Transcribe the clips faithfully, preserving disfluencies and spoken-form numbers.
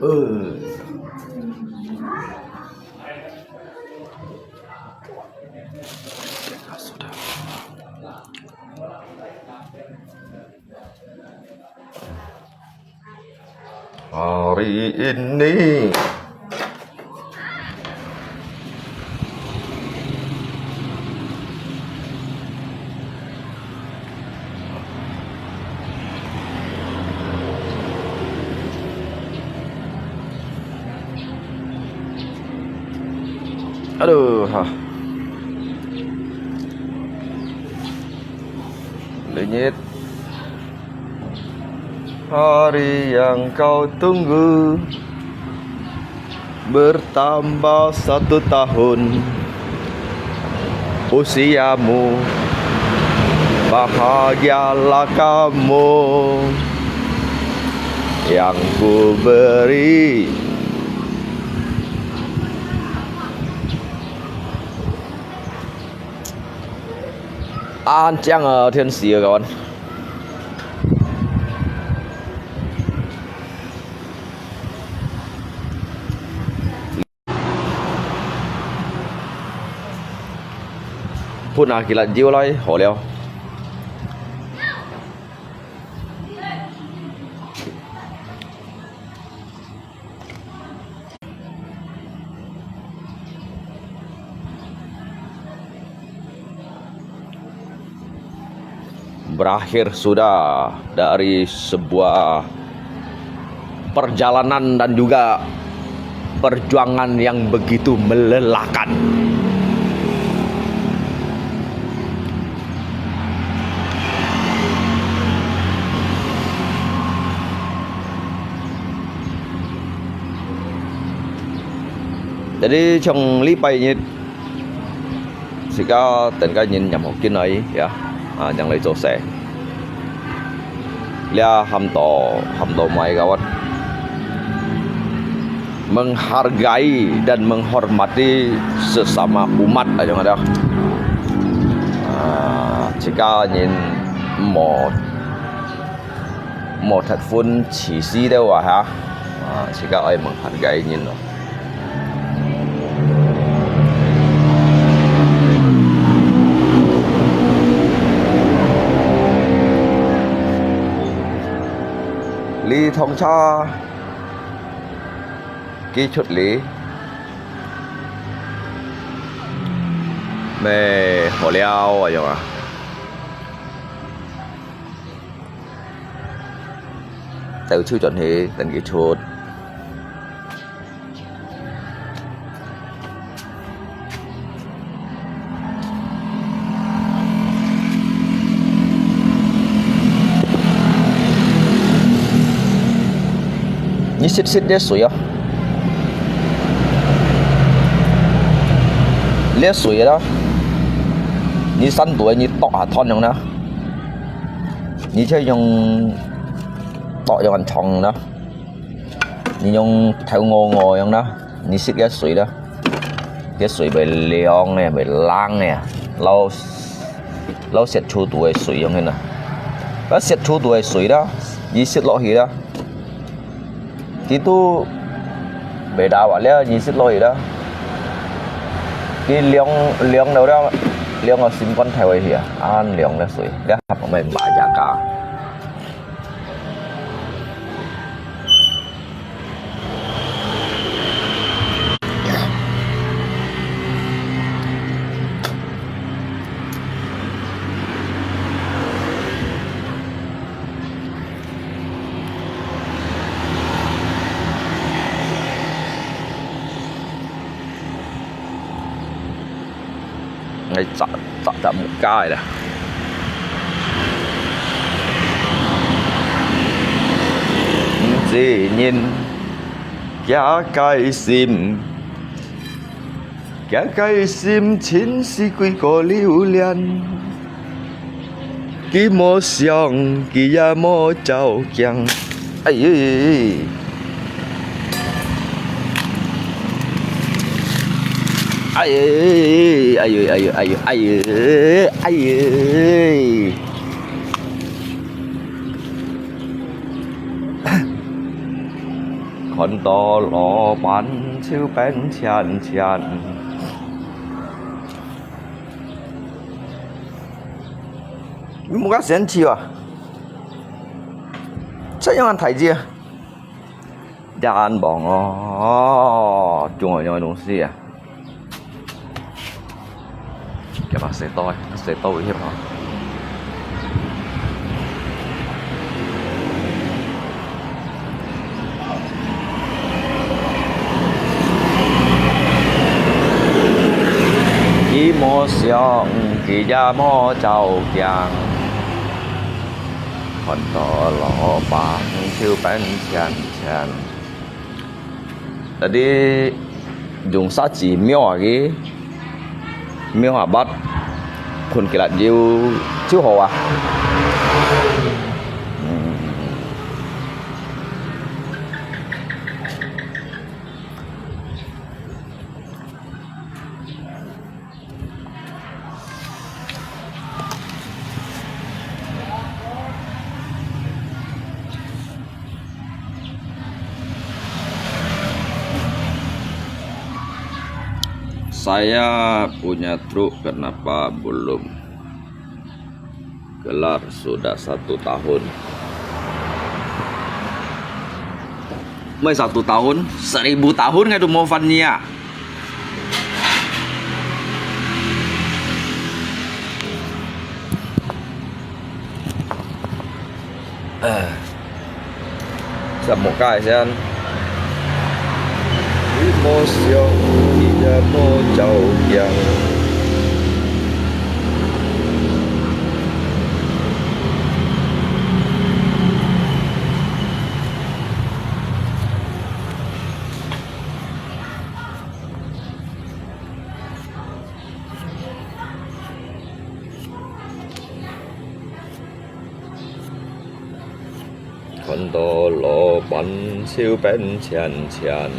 呃。 Hari ini. Aduh, ha. Lenyit. Hari yang kau tunggu. Bertambah satu tahun usiamu, bahagialah kamu yang ku beri. 恁靚啊，天時啊，各位。 分啊，佢來招來，好了。 Berakhir sudah dari sebuah perjalanan dan juga perjuangan yang begitu melelahkan. Jadi從禮拜日 自家等个人也無緊來呀，啊，yang來做事。這喊到，喊到麼个話，menghargai dan menghormati sesama umat，啊，種个。啊，自家人無 無忒分歧視兜啊哈，啊，自家愛menghargai人咯。這趟車寄出哩，咩好了啊樣啊。 兜就轉去等佢出。你食食這水啊，這水啦，你山肚你剁下斷樣啦。 你就用，剁用恁長啦，你用頭鵝鵝樣啦，你食个水啦，个水會涼个，會冷个，摎，摎雪球肚个水樣个啦，摎雪球肚个水啦，你食落去啦。 佢都袂打滑了，你食落去了。佢涼，涼了了，涼个心肝透下去啊，恁涼个水，這還毋係馬雅加。 𠊎扎，扎，扎木架个啦。毋知人家个心， 佢个心情是幾个榴槤，佢無想，佢也無照鏡。哎喲，哎唷，哎唷，哎唷，哎唷，哎唷，哎唷。看到老闆就變錢錢。你莫个生氣啊！這樣大隻，這恁棒哦，種个東西啊！ 夾下洗多，洗多危險吼。佢無想，佢也無照鏡，看到老闆就變錢錢。 Jadi，用砂紙描下佢，描下筆，噴起來就，就好啊。嗯。 Saya punya truk kenapa belum kelar sudah satu tahun. Mai satu tahun, seribu tahun ngai tu mo fan nia. Eh, sa mo kai sian. Imo siok, ida mo jauh kiang. 看到老闆就變錢錢。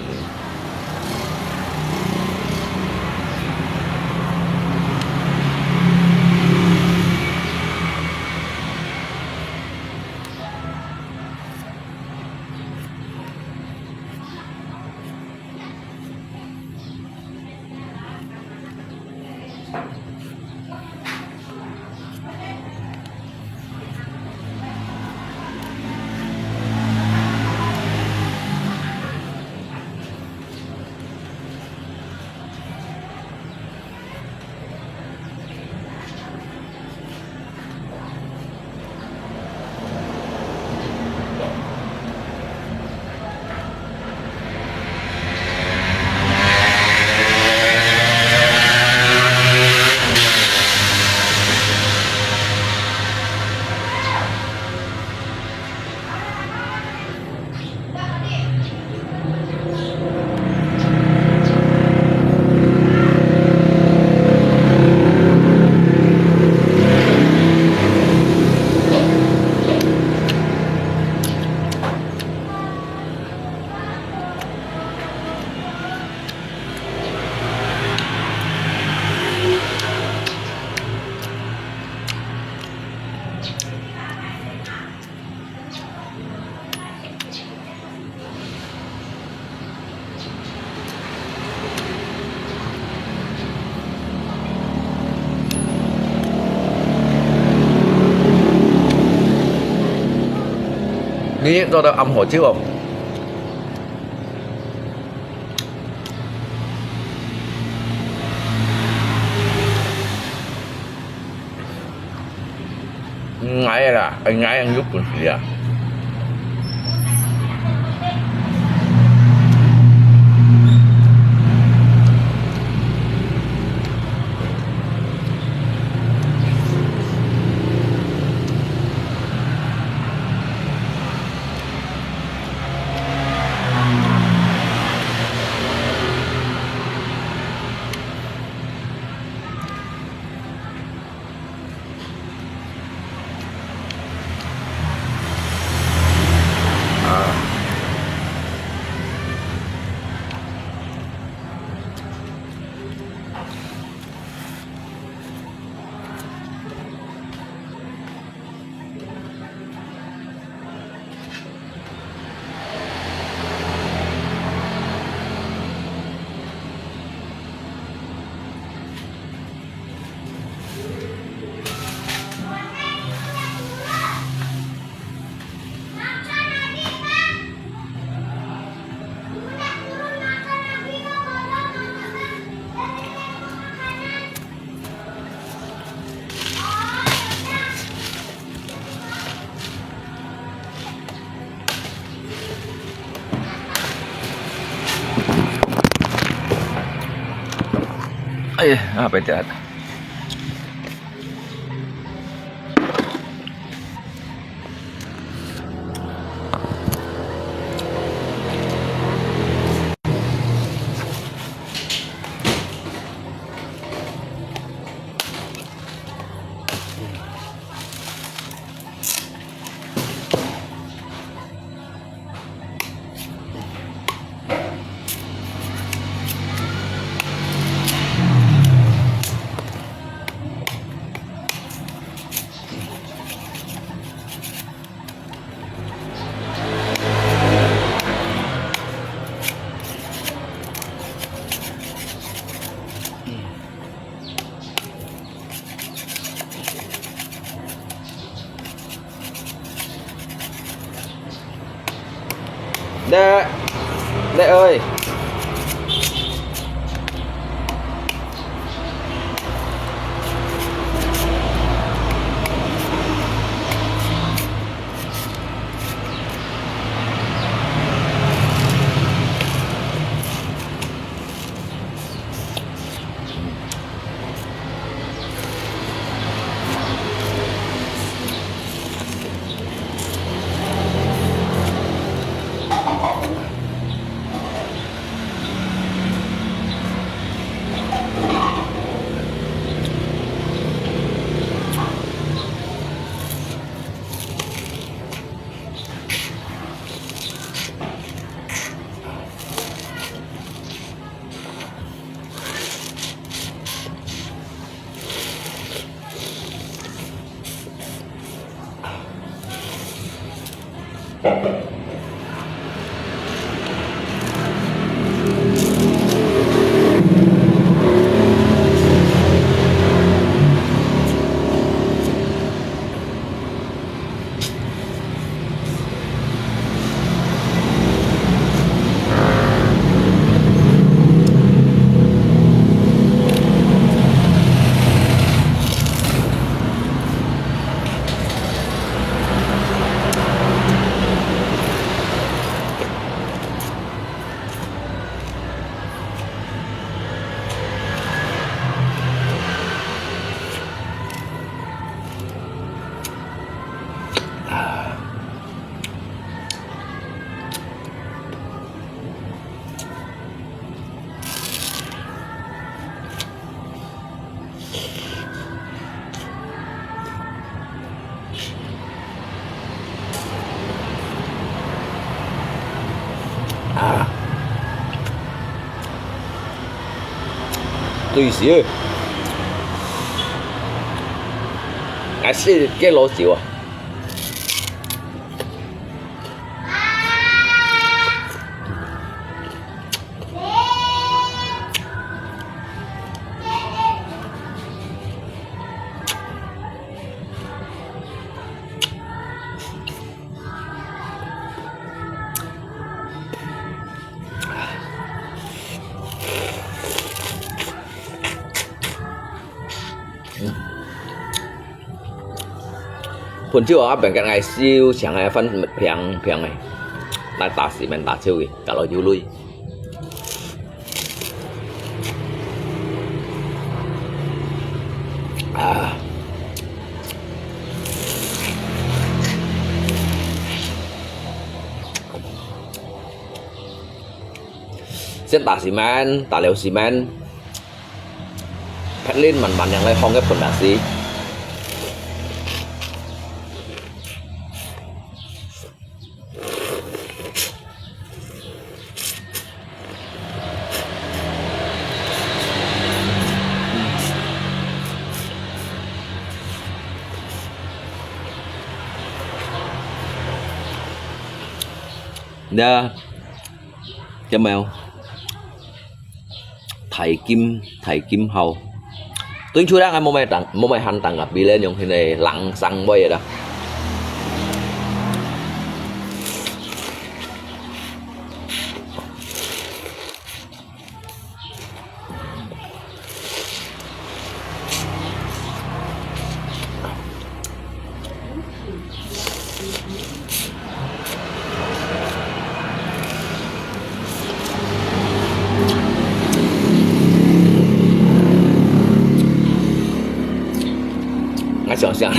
你做得暗好酒哦。 𠊎啦，𠊎有本事啊！哎，啊，不得了。Dek, Dek ơi.啊。對死，𠊎食个老酒啊。盆酒啊，變个愛燒，像个飯平平个，來打死面打酒个，搞到有淚。啊。 先打死面，打了死面，別人慢慢樣來放个盆打死。 呀，有無？大金，大金好。對出來，𠊎無買當，無買還當啊，比咧用迄個冷生味啦。 嗯，想。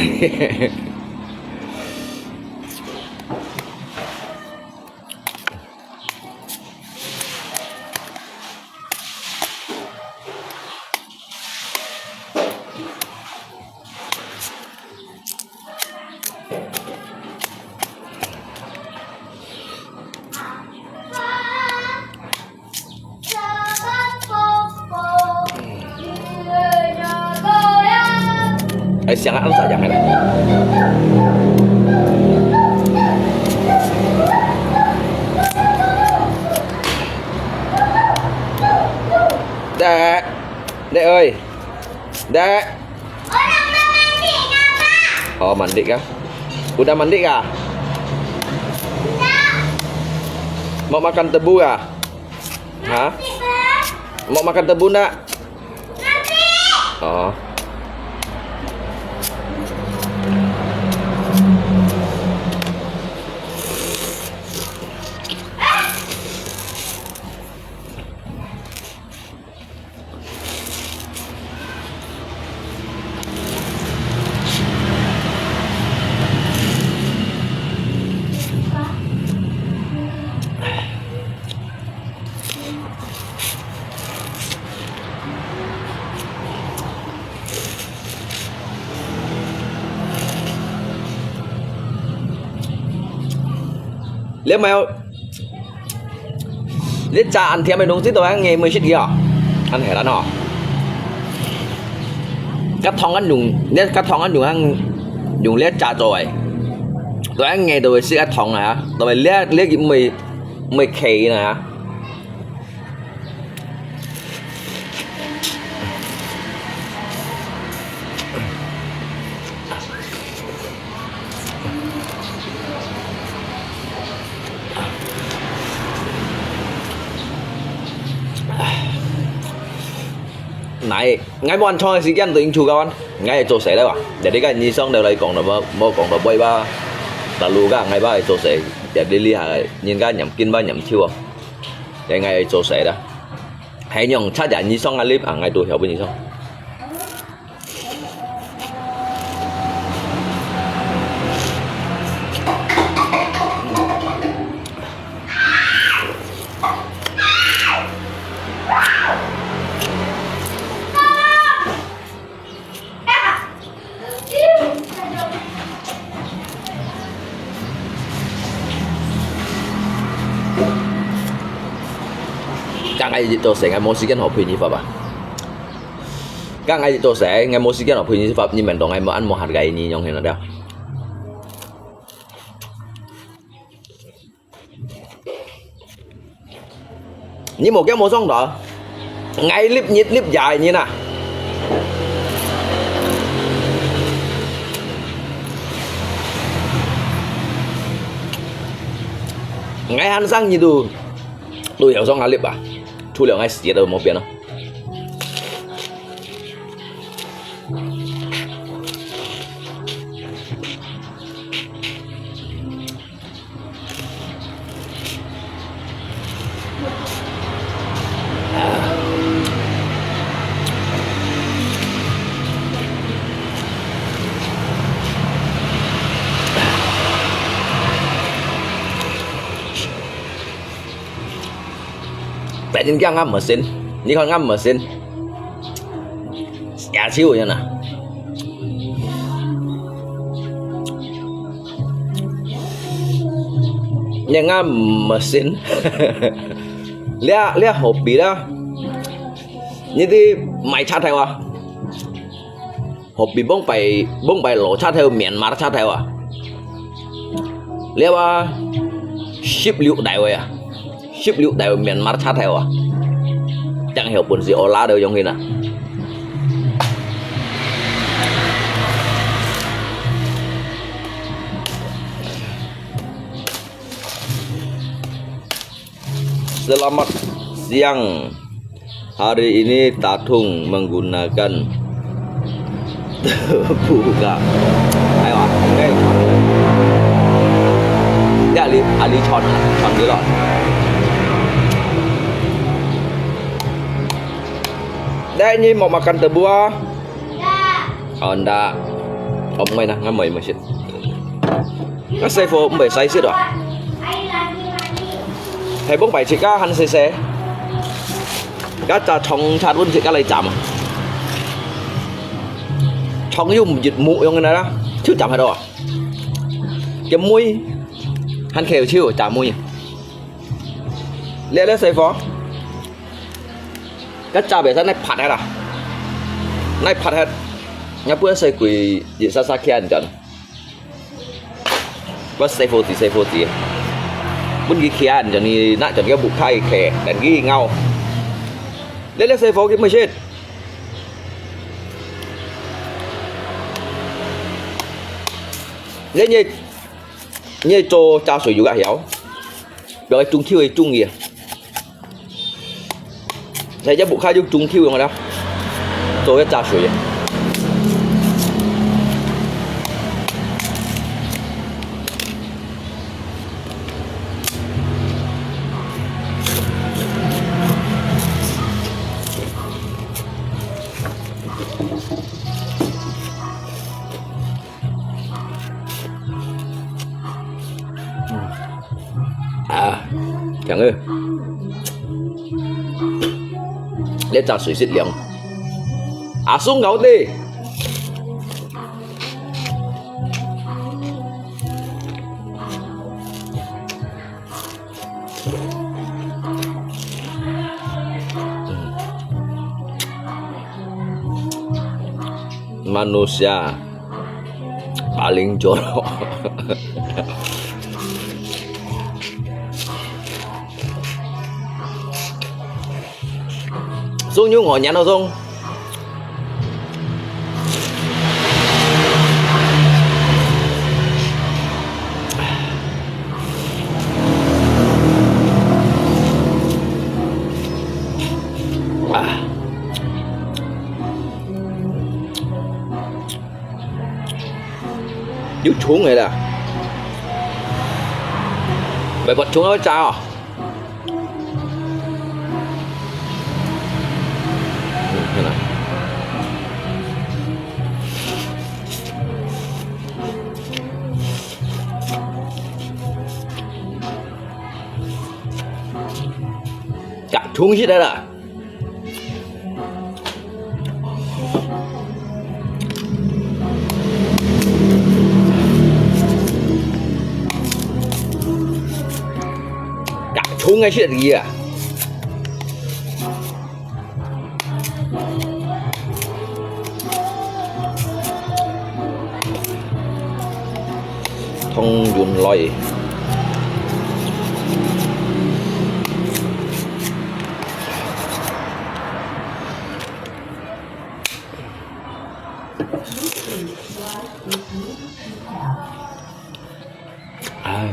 哎，想啊，恁樣个咧。Dek, Dek ơi. Dek. Oh, mandi kah? Udah mandi kah? Mau makan tebu kah? Hah? Mau makan tebu ndak? Oh.你毋係有，你炸恁甜个東西都係𠊎毋識个哦，恁係啦喏。該糖恁用，你該糖恁用，用你炸做个，都係𠊎都會食該糖啊，都係你你毋會毋會企啊。 Nai, ngai muan chong si kian tu ing chu kawan. Ngai cho se le wa. Jadi kan ni song de lai kong de mo, mo kong de boy ba. Ta lu ka ngai ba cho se. Jadi li ha, nyin ka nyam kin ba nyam chiu. Jadi ngai cho se da. Hai nyong cha ja ni song a lip a ngai tu hiao bu ni song. 刚开始做事，我冇时间好陪你爸爸。 Ka ngai to se, ngai mo sikian o puni sifap ni mendong ngai mo an mo hargai ni nyong hin ada. Ni mo kia mo song to. Ngai lip nyit lip jai ni na. Ngai han sang ni tu. Tu yau song ngai lip ba. Chu liau ngai siet to mo pian no. 但真正俺毋信，你看俺毋信，邪手樣啊！你俺毋信，這這何必啦？你去買車頭啊？ Hobi bông pai bông pai lô chát theo Myanmar chát theo à. Liao à, ship liu đại à. Ship liu đại Myanmar chát theo à. Chẳng hiểu buồn gì ở lá đâu giống như nào. Selamat siang. Hari ini Tatung menggunakan buka. Ayo, ah, okay. Dia ali ali chon chon dulu. Dek, ni mau makan tebu ah? Oh, ndak. 哦，毋係啦，𠊎毋係，毋係食。𠊎細火毋係使食啊。係講排斥啊，還細細。該隻長插溫食，該來斬啊。長又毋係木用个啦，就斬下到啊。个妹，還可以手斬妹。 這這細火，該炸袂使，拿拍下啦，拿拍下，若不然細鬼也沙沙起來，你知道嗎？我細火子，細火子，分佢起來，你知道，你拿著佢个木開起，等佢咬。這這細火，佢毋食。你你你做炸水有个曉？ 用个中秋个中意啊。在這屋下用中秋用个啦，做个炸水啊。啊，強个。這炸水係涼。阿松搞的。 Manusia paling jorok. 送有五年了，送。啊。 有蟲个啦，會發蟲啊，會炸哦。嗯，看啦。甲蟲起來了。 甲蟲个血液啊！ 通潤來。唉。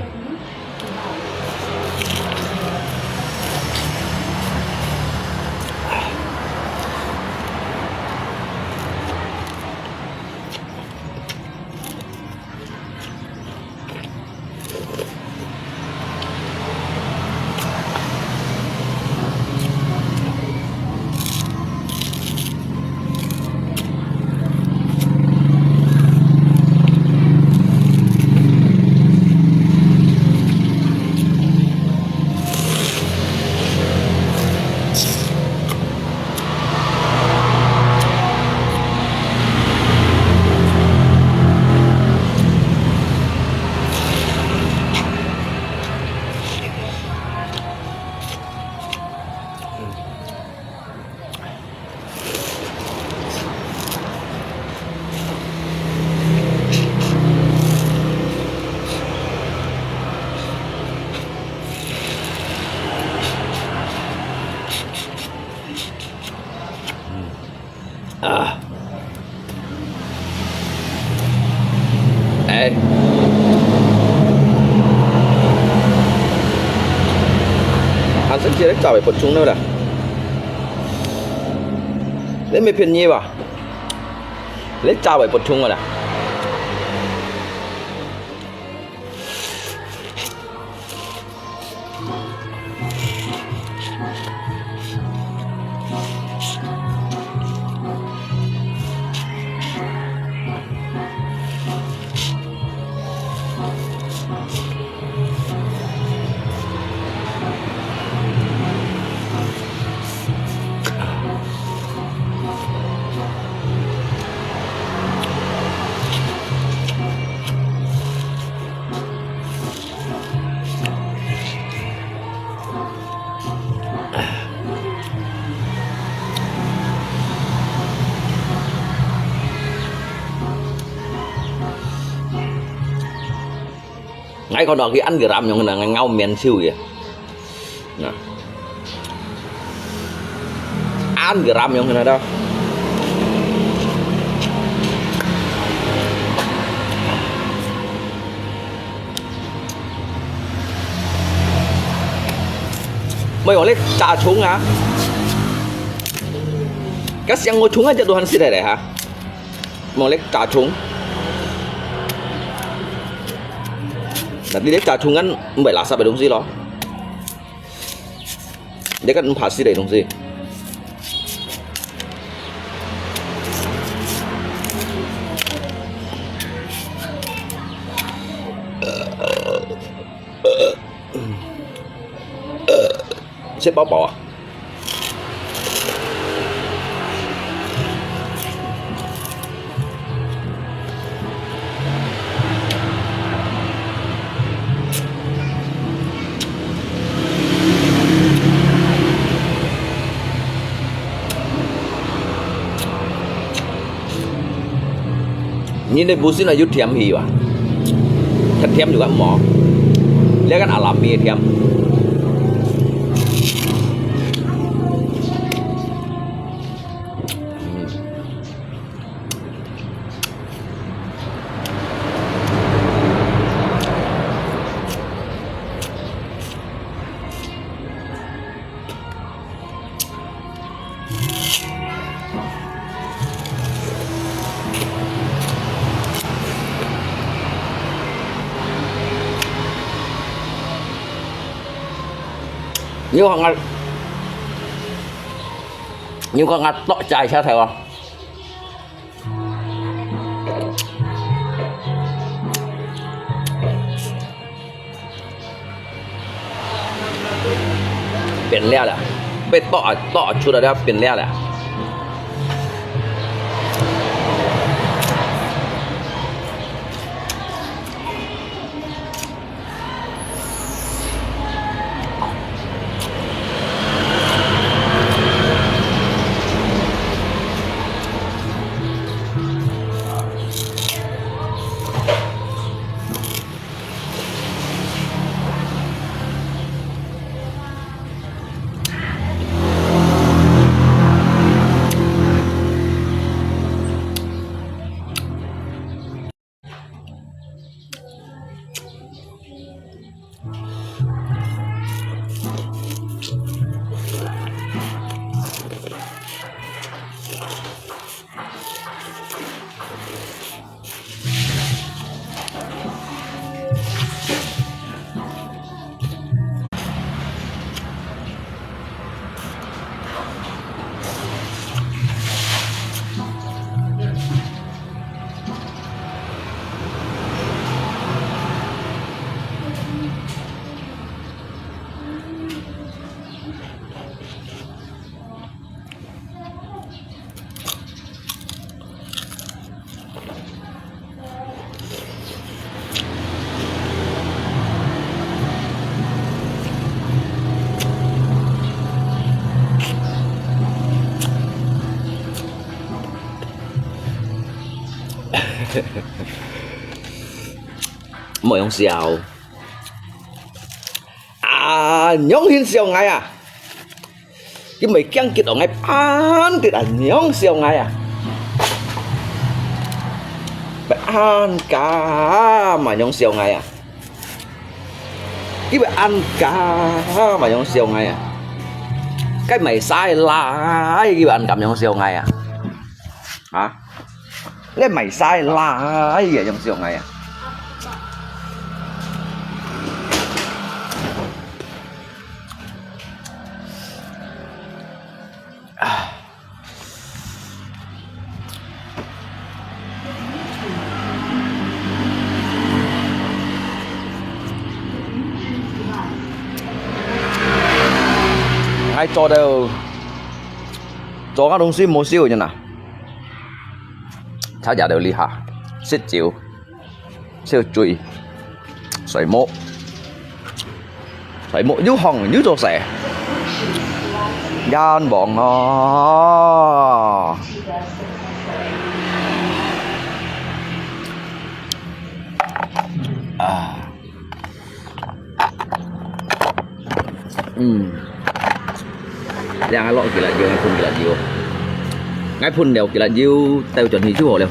啊。哎。還係這个炸會發蟲了啦。你毋係騙人吧？你炸會發蟲个啦。𠊎看到佢恁个gram樣，𠊎咬綿手个。啊，恁个gram樣，看到。莫講你炸蔥啊，該香菇蔥啊，這都還食得咧哈。 莫你炸蔥。Tapi你炸蔥kan毋係垃圾个東西咯。你kan毋怕死个東西。食飽飽啊！你个本身啊，有甜味哇？較甜有較無？你个阿拉米个甜。嗯。 你看𠊎，你看𠊎剁齋車頭啊！ 變了啦，被剁啊剁啊出來了，變了啦。莫用笑。 啊，仰形笑𠊎啊！佢毋係驚激到𠊎，恁激啊，仰笑𠊎啊！毋係恁敢啊，仰笑𠊎啊！佢毋係恁敢啊，仰笑𠊎啊！該毋係使啦，佢毋係恁敢，仰笑𠊎啊！啊！ 你毋係使啦，哎呀，仰笑𠊎啊！啊！𠊎做到，做个東西無燒个啦。 大家都厲害，食酒、食水、睡目、睡目又紅又做事，冤枉哦！啊！嗯，這下落幾粒油，𠊎噴幾粒油。𠊎噴了幾粒油，倒轉去就好了。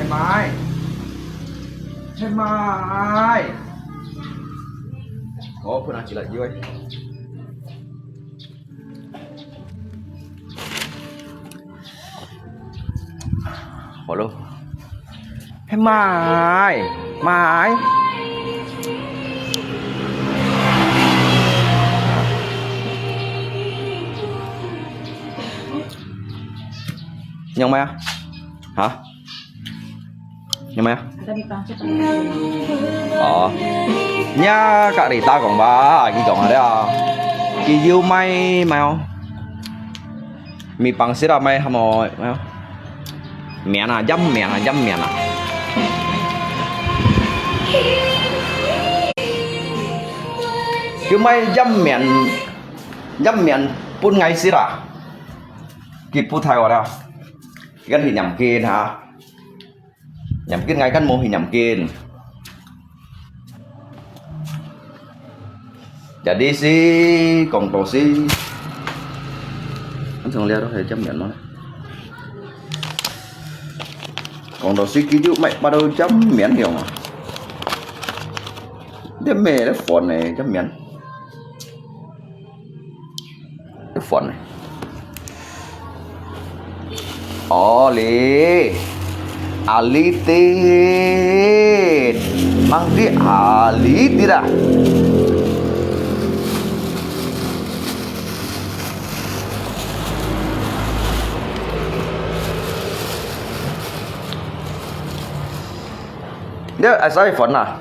係咪？係咪？我噴下幾粒油。好咯。係咪？咪？仰般啊？哈？有無啊？哦，你啊，隔離打講吧，佢講啊了，佢有賣賣哦，米飯食啊，賣什麼賣哦？麵啊，飲麵啊，飲麵啊。佢賣飲麵，飲麵分𠊎食啊，佢不太好了，跟你兩斤哈。 Nhắm kín，𠊎kan無去nhắm kín. Jadi si講到si，安從這都係針面嘛？講到si，佢就買，買到針面樣啊！這咩咧粉咧，針面。 Phone này. Oli, Ali tit. Mang ti Ali tit à? Dia asal phone lah.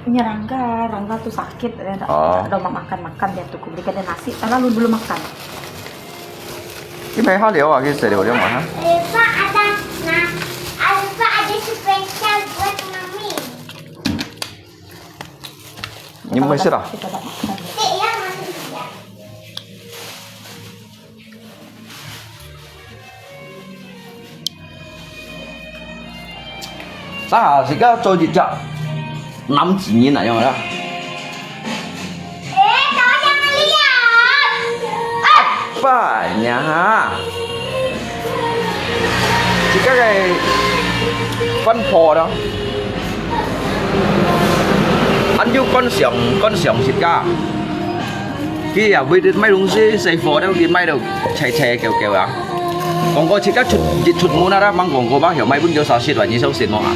Ini Rangga, Rangga tu sakit, dia tak, oh, tak ada mau makan, makan dia tu. Kuberikan dia nasi, lalu belum makan. Ini mai hal liao ah, kita liao liao mah. Lupa ada, nah, lupa ada spesial buat mami. Ini mai sih dah. Kita tak makan. Iya, masih iya. Sa, sika cho jijak nam jinyin na yong ya. Apa nya? Sika kai fan po đó. Ăn yu con xiong, con xiong sika. 佢也會賣東西，細貨都佢賣到齊齊夠夠啊！講過自家出，一出門啊，吂講過吧，又賣分佢三十萬以上先無啊？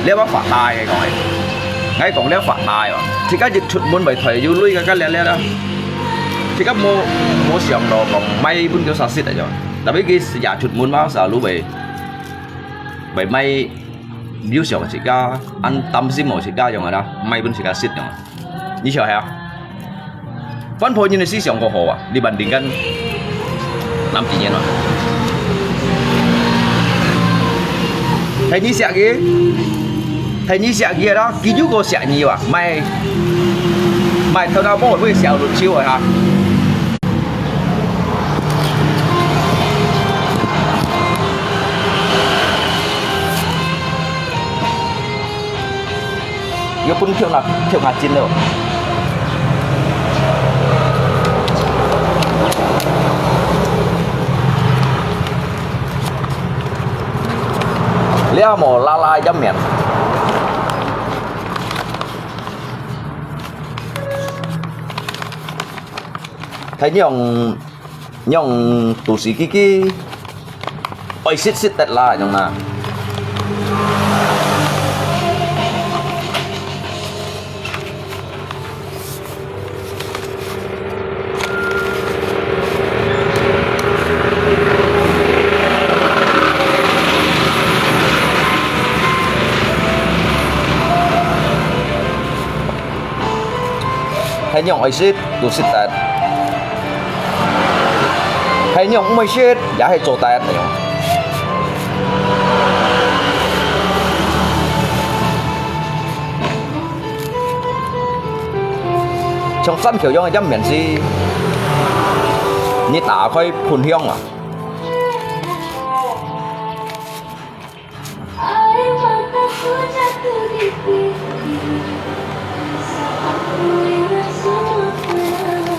你話發大个講个，𠊎講你發大哦！自家一出門咪退有鐳个，个了了啦！自家無，無想到講賣分佢三十啊，就，tapi佢也出門嘛，selalu會，會賣，有想自家，恁擔心無自家樣啊啦，賣分自家食樣啊！ 你曉得啊？番婆人个思想過好啊，你bandingkan南京人啊。係你惜佢，係你惜佢啦，佢又過惜你哇，賣，賣頭那波會小路手啊哈。 又分跳那，跳那筋了。這無拉拉一面。太陽 樣都係佢，佢愛食食得啦，樣啊。係樣愛食 都食得。係樣毋會食，也係做得。像山口樣个一面係，你打開噴香啊！ Air mataku jatuh di pipi saat ku ingat semua kenangan.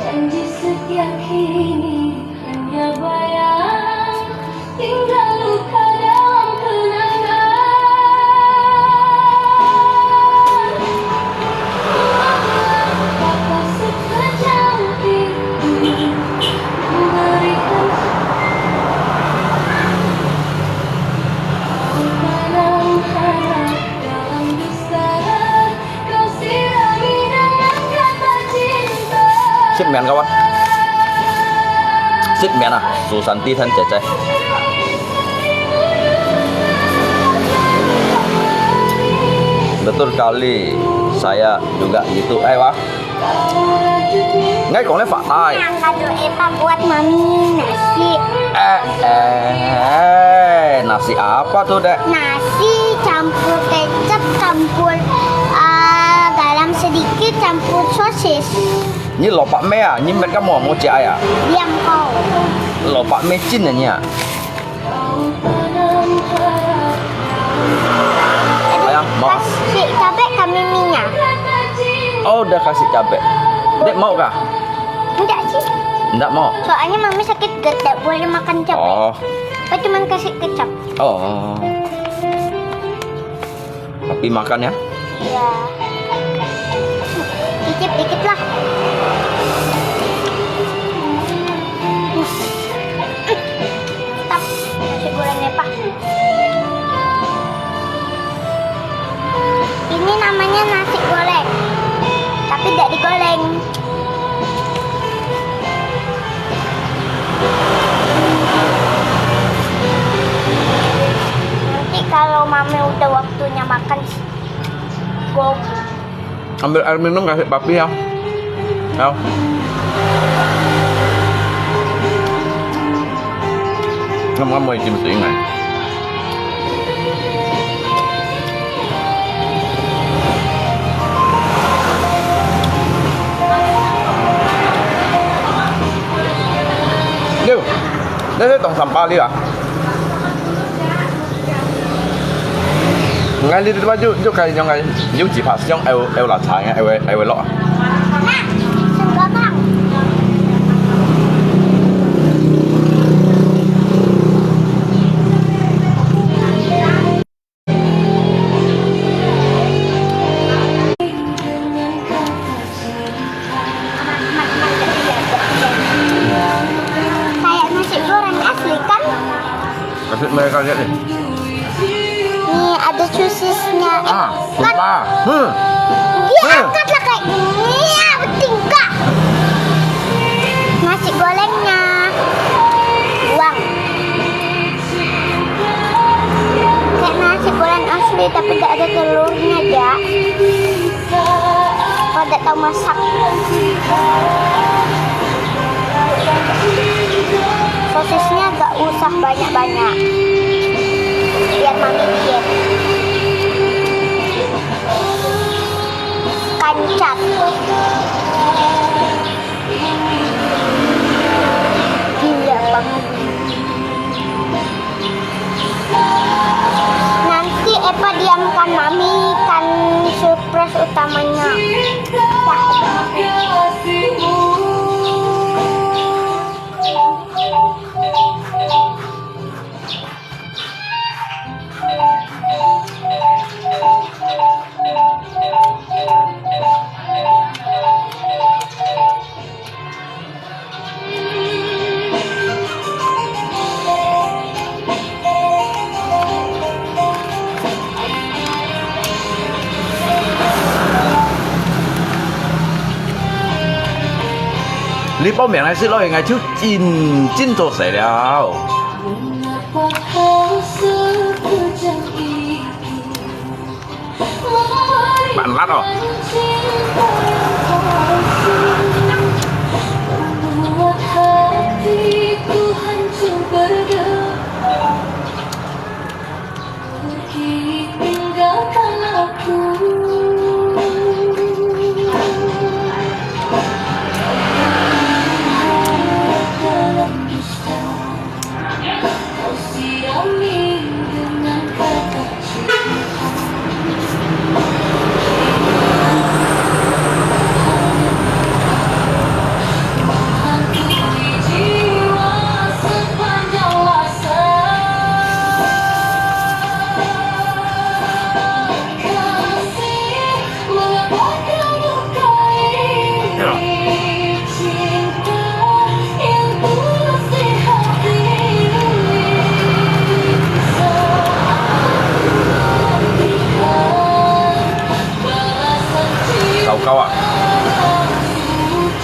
Janji setia kini hanya bayang, tinggal luka dalam kenangan. Maaflah kata sekejam itu, memberikan Sip mian kawan. Sip mian ah, susah titan ceceh. Betul kali, saya juga gitu. Eh, wah. Ngai kong le fatai. Yang kado Epa buat mami nasi. Eh, eh, nasi apa tuh, Dek? Nasi campur kecap, campur, ah, garam sedikit, campur sosis. Ni lobak mie ah, ni met ka mo mo cia ya. Diam kau. Lobak mie cin ya ni ah. Ayah, mau. Kasih cabai kami minyak. Oh, udah kasih cabai. Dek mau kah? Enggak sih. Enggak mau. Soalnya mami sakit, gak, tak boleh makan cabai. Oh. Aku cuman kasih kecap. Oh. Papi makan ya. Iya. Cicip dikit lah. Mantap. Nasi gorengnya, Pak. Ini namanya nasi goreng. Tapi tidak digoreng. Nanti kalau mami udah waktunya makan, go. Ambil air minum kasih papi ya. Ya. Ngam-ngam mo ikim suing ai. Liu, nasi tong sampah liu ah. Ngai ni tu baju, tu kai yang ngai, you jipa siang, eu, eu la chai, eu, eu lo. Nah, sengkakang. Kayak nasi goreng asli kan? Kasih mereka lihat ni. Nih, ada sosisnya. Eh, ah, kan? Lupa. Hmm. Dia angkatlah kayak gini, ya, bertingkah. Nasi gorengnya. Buang. Kayak nasi goreng asli, tapi nggak ada telurnya, Dek. Kau nggak tahu masak. Sosisnya nggak usah banyak-banyak. Biar mami bikin. Kanchat. Gila banget. Nanti Epa diamkan Mami kan surprise utamanya. Dah.你報名來食咯，𠊎就真真做事了。慢辣哦。糟糕啊！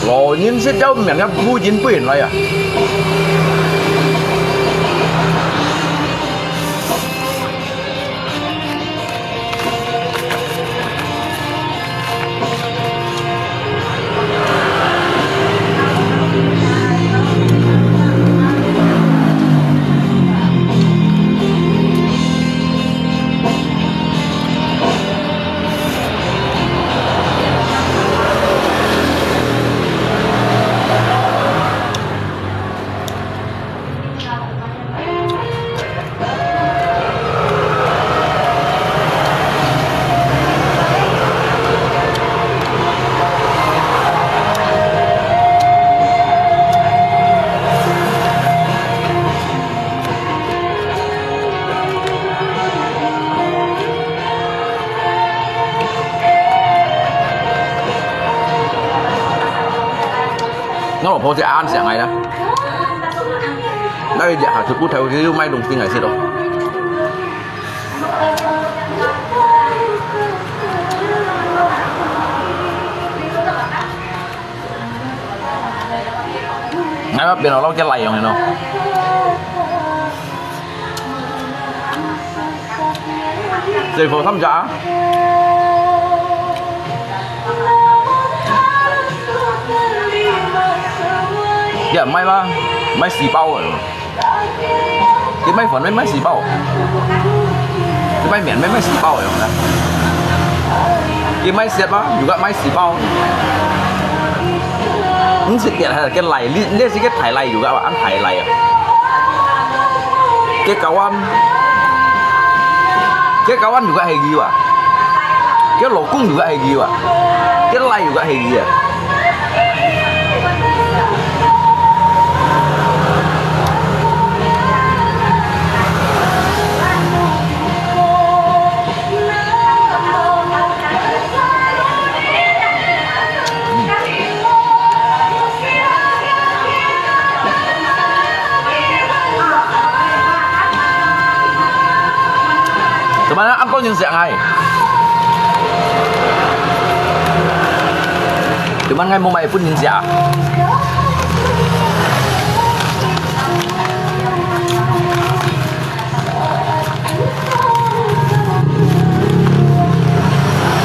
老人食了命要不應不應來啊！我老婆就恁想个啦。那个下次骨頭就買東西來食咯。哎呀，變到老家來用的咯。 水果三隻啊？你毋買嗎？買四包个。你買飯，你買四包。你買麵，你買四包个用啦。你買雪嗎？又个買四包。 毋係佢係佢來，你，你係佢大來又个，恁大來啊！佢教官，佢教官又个係佢啊！佢老公又个係佢啊！佢來又个係佢啊！ 做麼个恁多人食𠊎？做麼个𠊎無買分人食啊？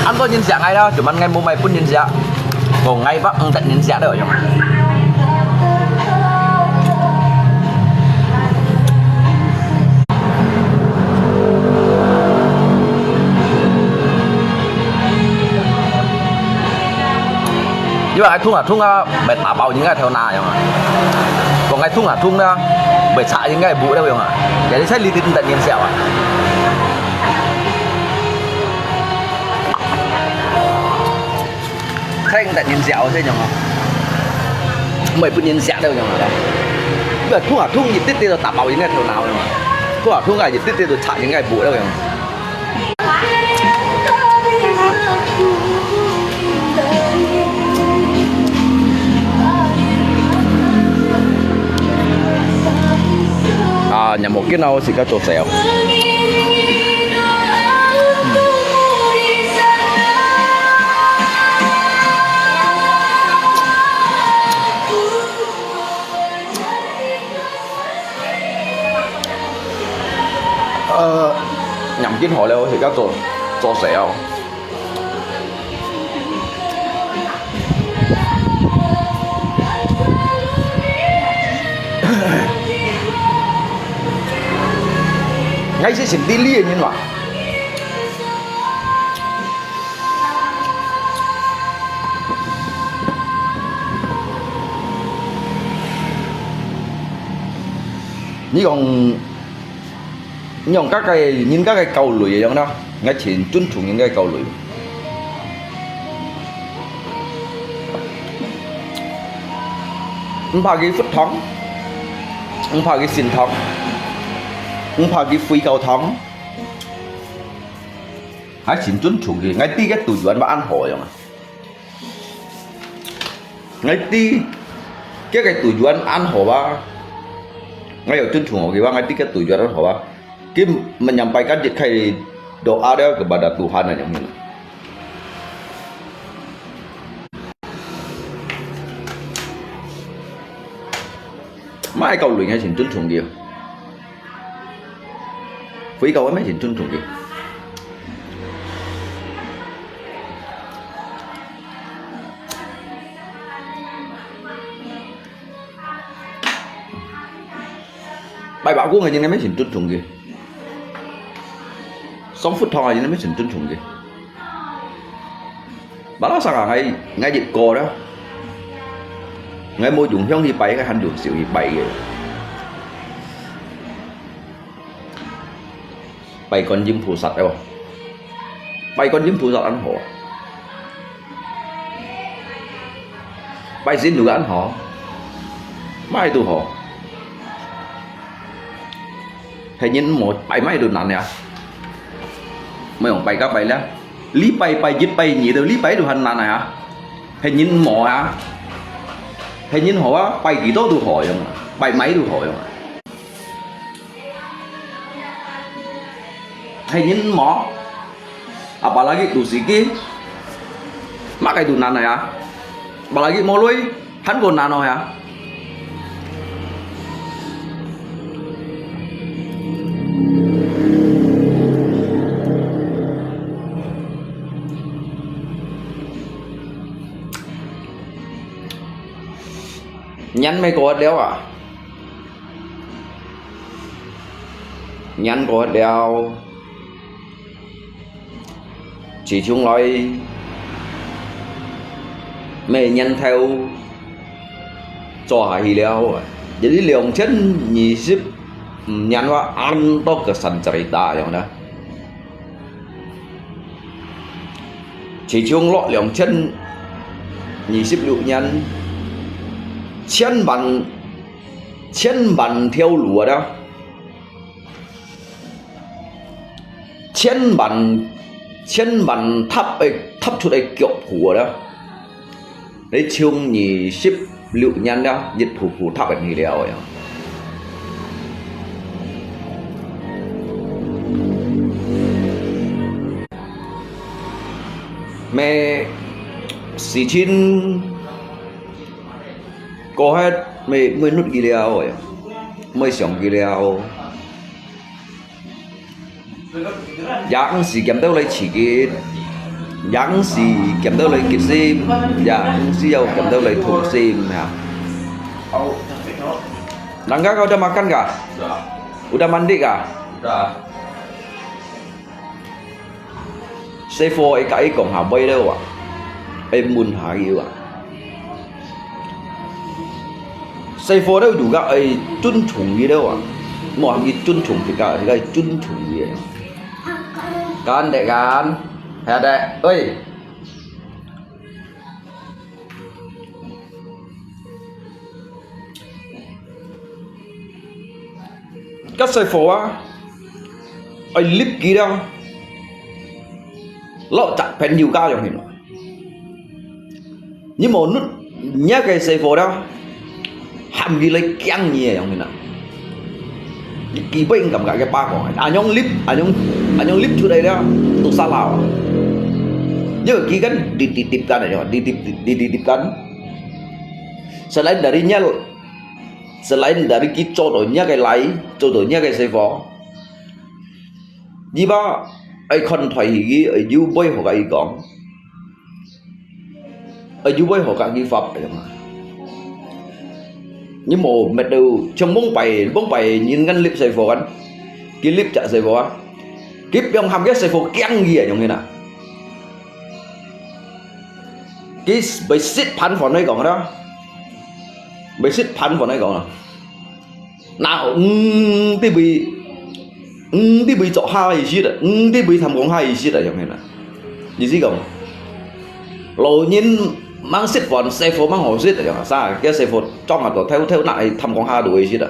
恁多人惜𠊎啦，做麼个𠊎無買分人惜？講𠊎摎毋得人惜了樣。因為𠊎痛啊痛啊， 會打爆人家頭那樣啊。講𠊎痛啊痛啦，會插人家布了樣啊。Jadi𠊎這裡毋得人惜啊。𠊎毋得人惜哦，這樣啊。毋會分人惜了樣啊。因為痛啊痛，一滴滴就打爆人家頭那樣啊。痛啊痛啊，一滴滴就插人家布了樣。 啊，若無見到自家做事哦。呃，若見好了，自家做，做事哦。 𠊎係心地利个人哇。你講， 你講該个人家个交流一樣啦，𠊎盡尊重人家个交流。毋怕佢佛堂，毋怕佢神堂，毋怕佢回教堂，𠊎盡尊重佢，𠊎知佢道緣乜恁好樣啊。 𠊎知，佢个道緣恁好啊。𠊎有尊重佢話，𠊎知佢道緣恁好啊。佢每日拜間日開到阿了kepada Tuhan啊，樣。Mai kau lui ngai sin tun thung kiu. Fui kau mai sin tun thung kiu. Pai ba gung ngai sin tun thung kiu. Song phut thong ngai sin tun thung kiu. Bala saka ngai, ngai jit ko đó. Ngai mô dùng hiông hi pai, ngai hăn dùng siu hi pai kiu. Pai Kuan Yin Phu Sat eo. Pai Kuan Yin Phu Sat ăn hổ. Pai sin lu ăn hổ. Mai tu hổ. He nyin mo pai mai tu nan ya. Mai ong pai ka pai la. Li pai pai jit pai nyi tu li pai tu han nan ya. He nyin mo ya. 係人好啊，拜幾多都好樣啊，拜麼都好樣啊。係人無，apalagi肚屎飢，麼个都難啊呀。Apalagi無鐳，還過難哦呀。年乜過了啊，年過了。 自從來，每年頭做下去了，一兩千二十五年哇，恁多个山寨打樣啦。自從落兩千二十六年，千萬，千萬條路啊！ 千萬，千萬踏个，踏出个腳步啊！你從二十六年了，一步步踏緊去了呀。乜事情過忒，乜，乜努佢了呀，乜想佢了。 也毋使撿到來自己，也毋使撿到來激心，也毋使要撿到來痛心啊。Langgar kau udah makan kah? Udah mandi kah? Udah. Sifo ai ka ai kong ha bai leo ah. Ai mun ha yu ah. Sifo leo juga ai chun chung yi leo ah. Mo ham yi chun chung thika thika ai chun chung yi. Kan dek kan. Hai dek. Oi. Ka sifo ah, ai lip kira. Lo chak pen yu ka yong hin. Ni mo nut nya ke sifo da. Ham gi lai kiang ni yong hin. Ki bai ngam ka ke pa ko. Anyong lip, anyong, anyong lip chu dai da. Tu sala. Yo ki kan di di dip kan yo, di di di di dip kan. Selain dari nya, selain dari ki cho do nya ke lai, cho do nya ke sifo. Ni ba ai kon thoi hi, ai yu bai ho ka i kong. Ai yu bai ho ka ki fap ai ma. Ni mo met do chong bong pai, bong pai nyin kan lip sifo kan. Ki lip chak sifo ah. Ki piong ham ke sifo kiang gi ai yong hin na. Ki bai sit phan fon ai kong da. Bai sit phan fon ai kong da. Na, ưm, ti bui, ưm, ti bui chok ha i sit, ưm, ti bui tham kong ha i sit, yong hin na. Ni si kong. Lo nyin mang sit fon, sifo mang ho sit, yong sa, ke sifo chong a to, theo, theo na, tham kong ha do i sit.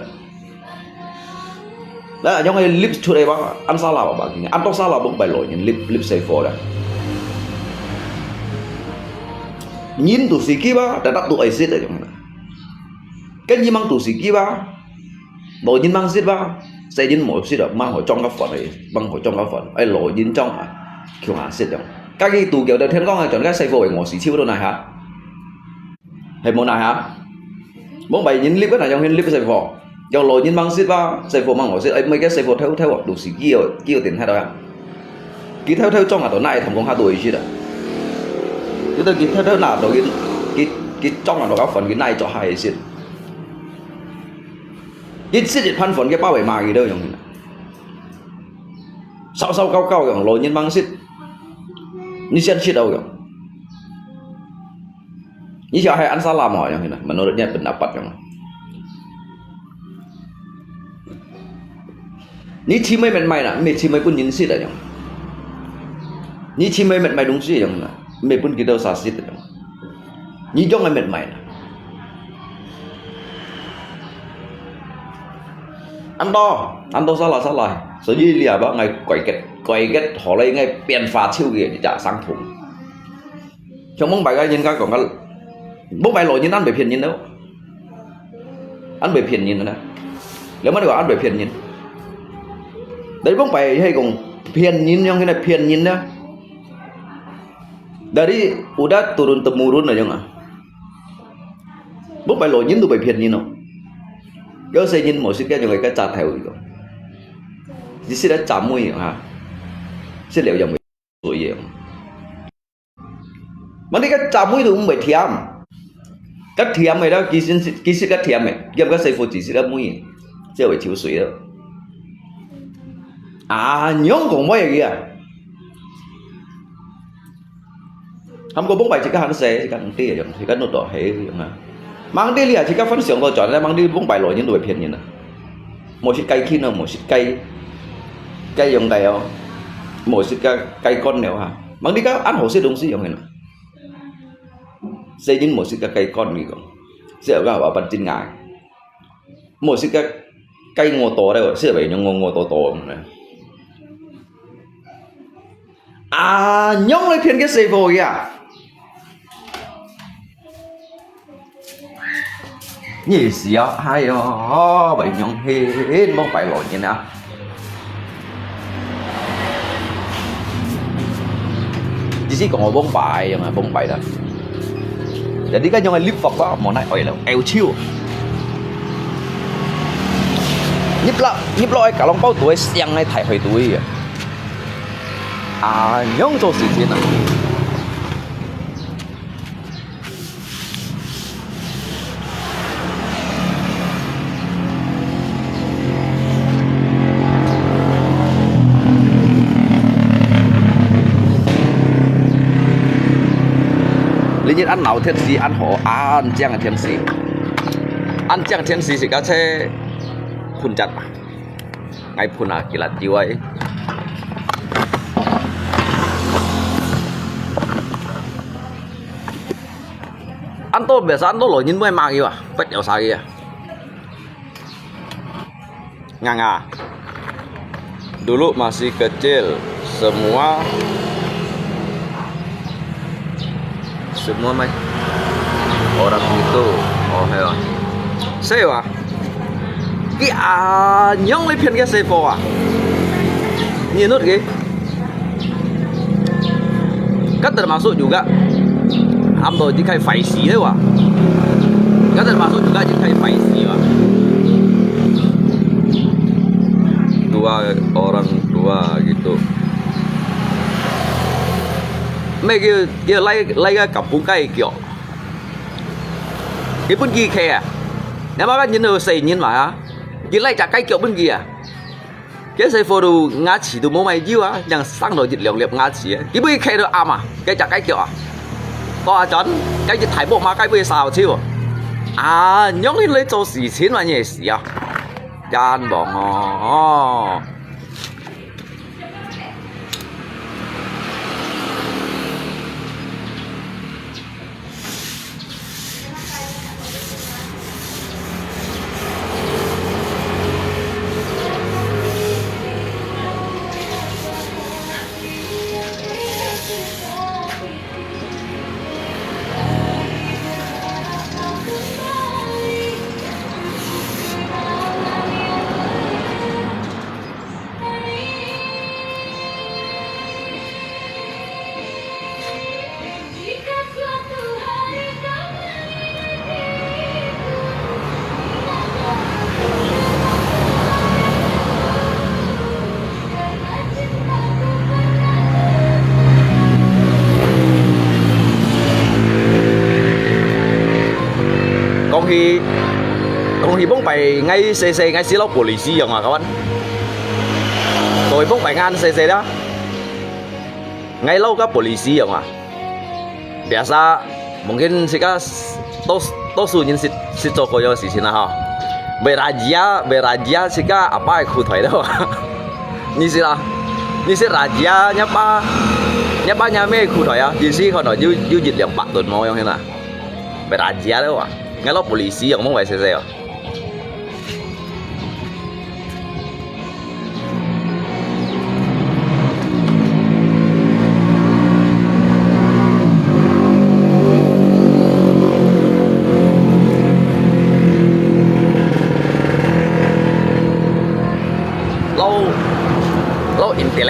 Na, yong ai lip chu ai ba, an sala ba, an to sala bong bai lo nyin lip, lip sifo da. Nyin tu si ki ba, ta ta tu ai sit, yong hin na. Kan yi mang tu si ki ba, lo nyin mang sit ba, sai nyin mo sit ba, mang ho chong ka fon ai, mang ho chong ka fon, ai lo nyin chong a, kiu ha sit yong. Ka ki tu kiu da thian kong a chong ka sifo ai ngo si chiu do na ha. Hai mo na ha. Bong bai nyin lip ka na yong hin lip sifo. Yong lo nyin mang sit ba, sifo mang ho sit, ai mai ka sifo theo theo tu si ki yo, ki yo tin ha do ya. Ki theo theo chong a to nai tham kong ha tu i sit a. Ki to ki theo theo na to ki, ki, ki chong a to ka fon ki nai chok ha i sit. Ki sit i phan fon ki pa wei ma ki do yong hin na. Sao sao kau kau yong lo nyin mang sit. Ni sian sit au yong. Ni siau hai an sala mo yong hin na. Menurut nya pendapat yong. Ni chi mai met mai na, me chi mai pun nyin sit a yong. Ni chi mai met mai dong si yong na, me pun ki do sa sit a yong. Ni jong ai met mai na. An to, an to sala sala. Sa yi lia ba ngai koi ket, koi ket ho lai ngai pian fa chiu ki ja sang thung. Chong bong bai ka nyin ka kong ka, bong bai lo nyin an bai phian nyin do. 恁會騙人个呢？了麼你話恁會騙人？但係講白係講騙人樣个呢，騙人呢？Dari udah turun temurun aja啊。講白老人都會騙人哦。有些人無識个用个扎頭个，只識得站位啊，識了用个水个。 Mandi个站位都毋會甜，較甜个啦，其實其實較甜个，鹹个師傅只識得味，只會抽水了。啊，仰講話个啊？還過講白自家還細，自家毋知樣，自家腦袋係樣啊。Mandi你啊，自家分享過轉來，mandi講白老人都會騙人啊。無識該去呢，無識該該樣个哦，無識該該講了哈。Mandi个恁好食東西樣个呢。 細人無識个該講你講，只有个話半真硬，無識个該我多了，識會用我我多多呢。啊，仰來騙个師傅呀？你是啊，哎喲，會用很無白老人啊！ 意思講我崩敗樣啊，崩敗啦。Jadi kan yang lift apa，無奈愛了，愛笑。入落入落个加龍包肚个香个大海肚个啊！啊，樣做事情啊！ 你日恁鬧天時，恁好，恁靚个天時，恁靚天時，自家車噴隻啊！𠊎噴啊，幾辣椒啊！ 恁多biasa恁多老人會罵佢啊，不要殺佢啊。Nganga. Dulu masih kecil, semua semua mai orang itu, oh, hewan. Sewa. Ki anyong le pian ke sewa. Nyenut ke. Kan termasuk juga am to jikai faisi le wa. Kan termasuk juga jikai faisi wa. Dua orang tua gitu. Mai kia kia lai lai ka kampung kai kio. Ki pun ki khe a. Nama kan nyen ho sai nyen ma a. Ki lai jak kai kio pun ki a. Ke sai fo tu ngaci tu mo mai jiu a, yang sang lo jit liong liap ngaci a. Ki pun ki khe tu ama, ke jak kai kio a. Ko a chon, kai jit thai bo ma kai pun sao ciu. A, nyong ni lai zo si cin ma nye si a. Jan bong o. 講起講起往擺𠊎細細𠊎識摎polisi樣啊，kawan。講起往擺𠊎細細啦，𠊎摎个polisi樣啊。 Biasa，mungkin自家多多數人識識做過樣个事情啦吼。Berajia，berajia自家阿爸个褲袋咯。你識啦？你識rajia，若爸若爸若姆个褲袋啊？其實可能有有一兩百噸無樣个啦。Berajia咯啊，𠊎摎polisi樣，莫話細細哦。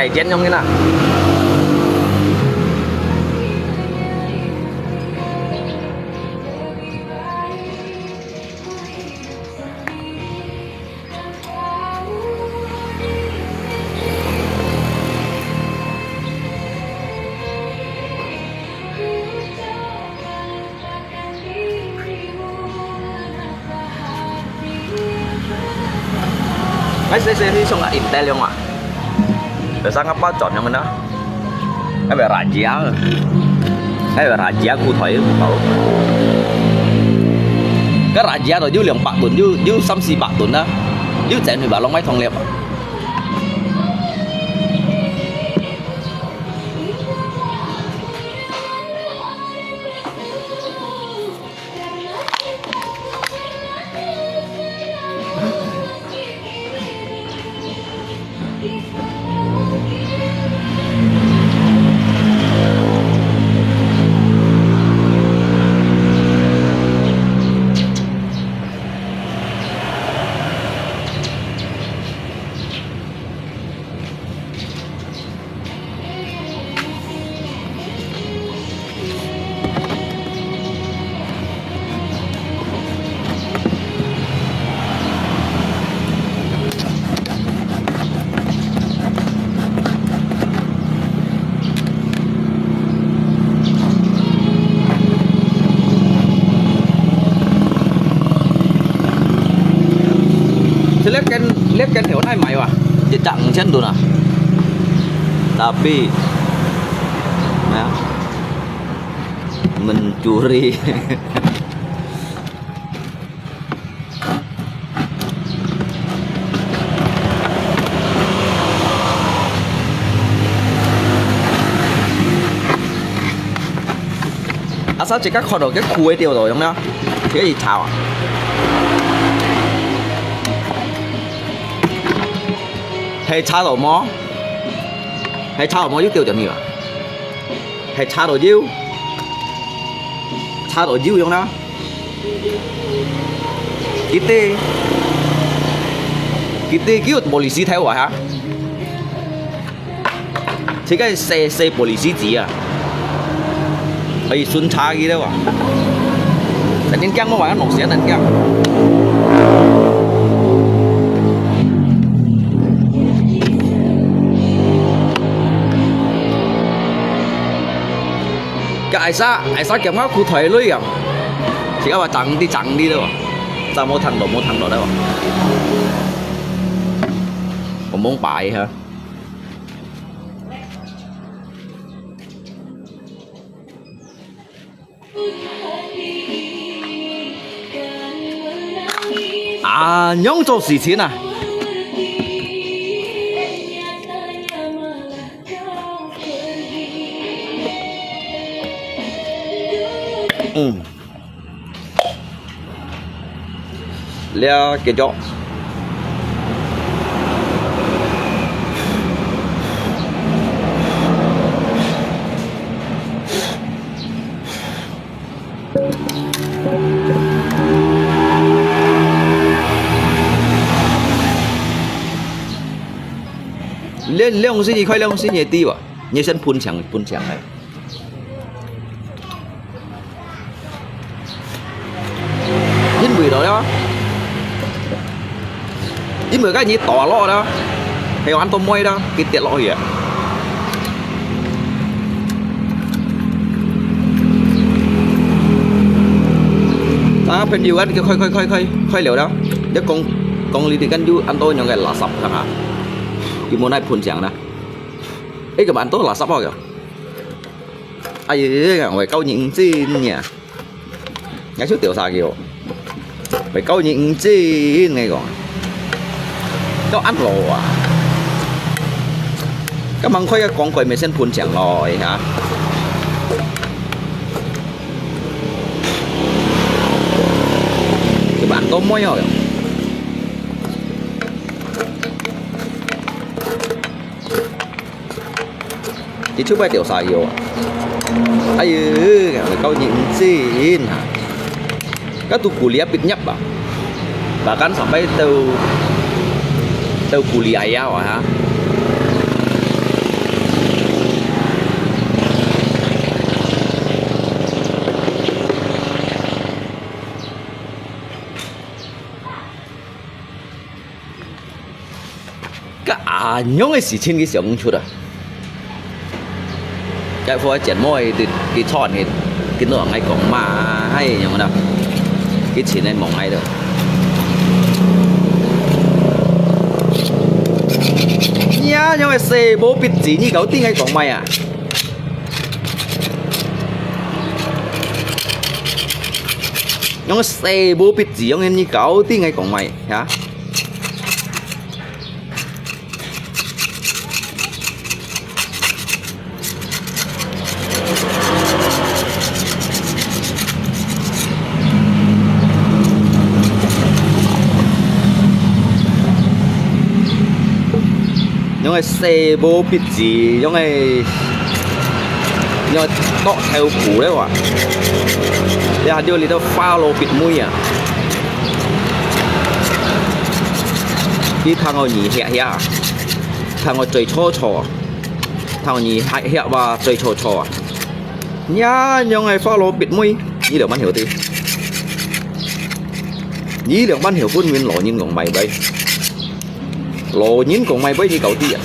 煎樣个啦。哎，細細去送啊，Intel用啊。Biasa ngapa chọn yang mana? Ai, raja. Ai, raja ku thoi, tahu. Kan raja tu, you 兩百 ton, you, you 三四百 ton lah. You 整去吧，弄卖同了吧。 這粒根，粒根頭哪買哇？一隻五千多啊。Tapi, nah, mencuri. Asal自家看到个苦个掉落，有無有？自家去炒啊？係炒到無？係炒到無？有掉掉去啊？係炒到有？炒到有用啦。 Kita, kita kiut polisi Taiwan ha. Cik ai se se polisi ji ah. Ai sun cha gi le wa. Tan tin kiang mo wa no sia tan kiang. Ka ai sa, ai sa kiang ma khu thoi lui ah. Cik ai wa chang di chang di le wa. Sa mo thang do mo thang do le wa. Omong pai ha. À, nhông cho xì chín à? Ừ. Lia kejok. Lia, lia hong si nyi khai, lia hong si nyi ti wa. Nyi sen phun chang, phun chang ai. 因為咯，因為該你大落啦，係有恁多妹啦，佢跌落去啊。啊，朋友啊，你快快快快快了啦！你講講你哋跟住恁多樣个垃圾看下，有無哪噴牆啦？誒，咁恁多垃圾啊！ 哎呀，會搞認真呀！𠊎就掉下去哦，會搞認真，𠊎講，到恁老啊，咁樣開个廣告咪先噴牆咯，哈！就蠻多妹哦。 佢就會掉下去哦。哎喲，搞認真哈！該都kuliah畢業啊，bahkan sampai到到kuliah啊哈。恁樣个事情佢想毋出啊！該副節目佢，佢創佢，佢同𠊎講嘛，哎，樣啦，佢前來問𠊎咯。呀，樣个細無必志，你搞定𠊎講麼个啊？樣个細無必志，樣个你搞定𠊎講麼个啊？ 樣个細無必志，樣个，樣个剁豆腐咧哇！你還有你都follow別妹啊！你聽我耳㗱㗱啊，聽我嘴臭臭啊，聽我耳㗱㗱啊，嘴臭臭啊！ 呀，樣个follow別妹，你兩萬條的。你兩萬條分明老人講買賣，老人講買賣你搞定啊！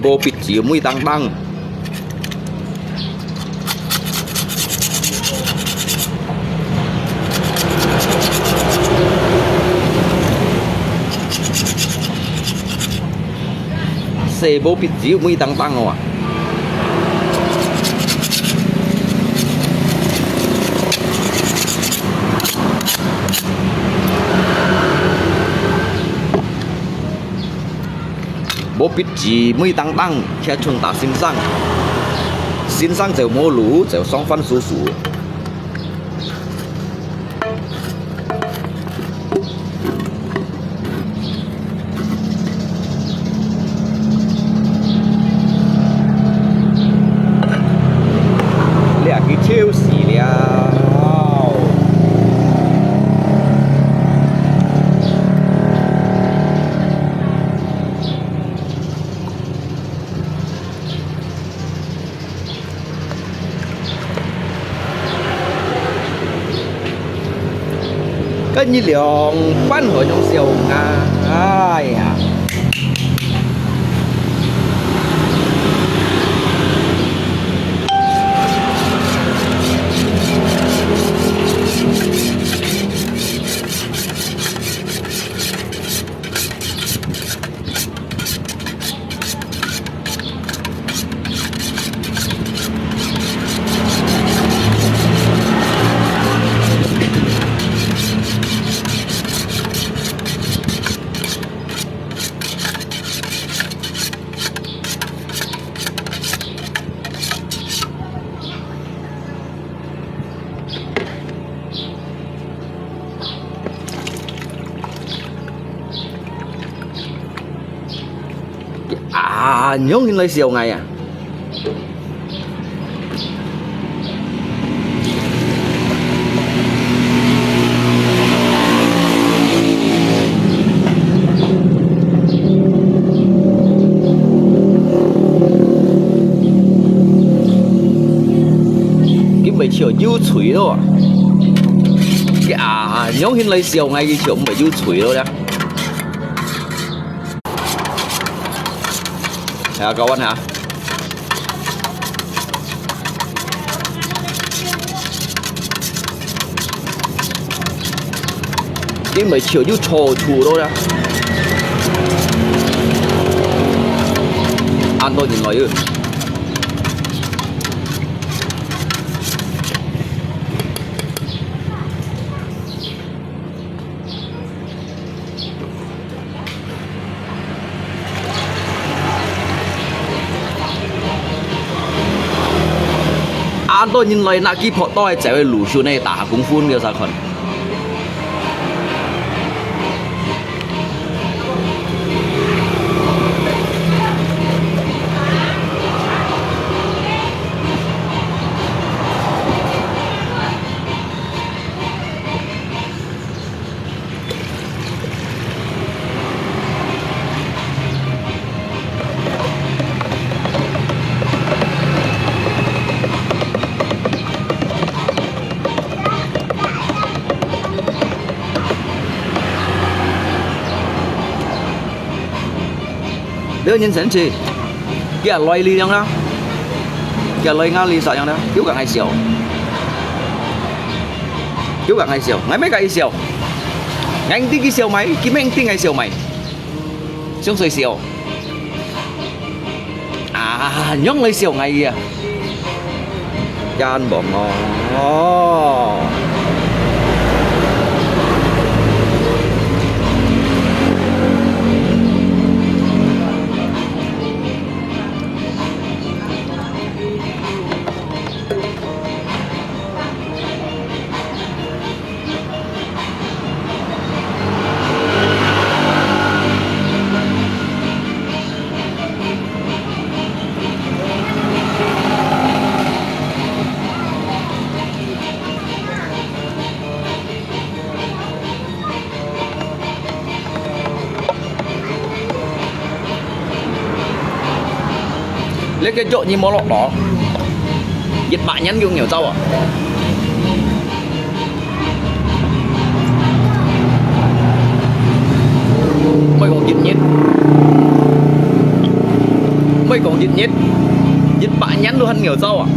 無必志，妹當當。 細無必志，妹當當哦啊！ 無必志，妹當當，卻像打先生。先生就無路，就上番薯薯。 這个臭死了！ 該你兩班會用笑啊？哎呀！啊，仰形來笑𠊎啊？ 佢毋係笑有趣咯啊？佢啊，仰形來笑𠊎，佢笑毋係有趣咯呀？係啊，搞完哈。 因為潮州坐坐到啦，恁多人來啊。 恁多人來，拿機票到該走个路上呢，打下功夫，你有啥看？這人生趣，佢也來力量啦，佢也來壓力啥樣啦，又講愛笑，又講愛笑，𠊎乜講愛笑，𠊎知佢笑咩，佢乜知𠊎笑咩，想誰笑？啊，仰來笑𠊎啊？ 間房哦。這個腳你無落到，一百年有牛走啊！莫講一日，莫講一日，一百年都還牛走啊！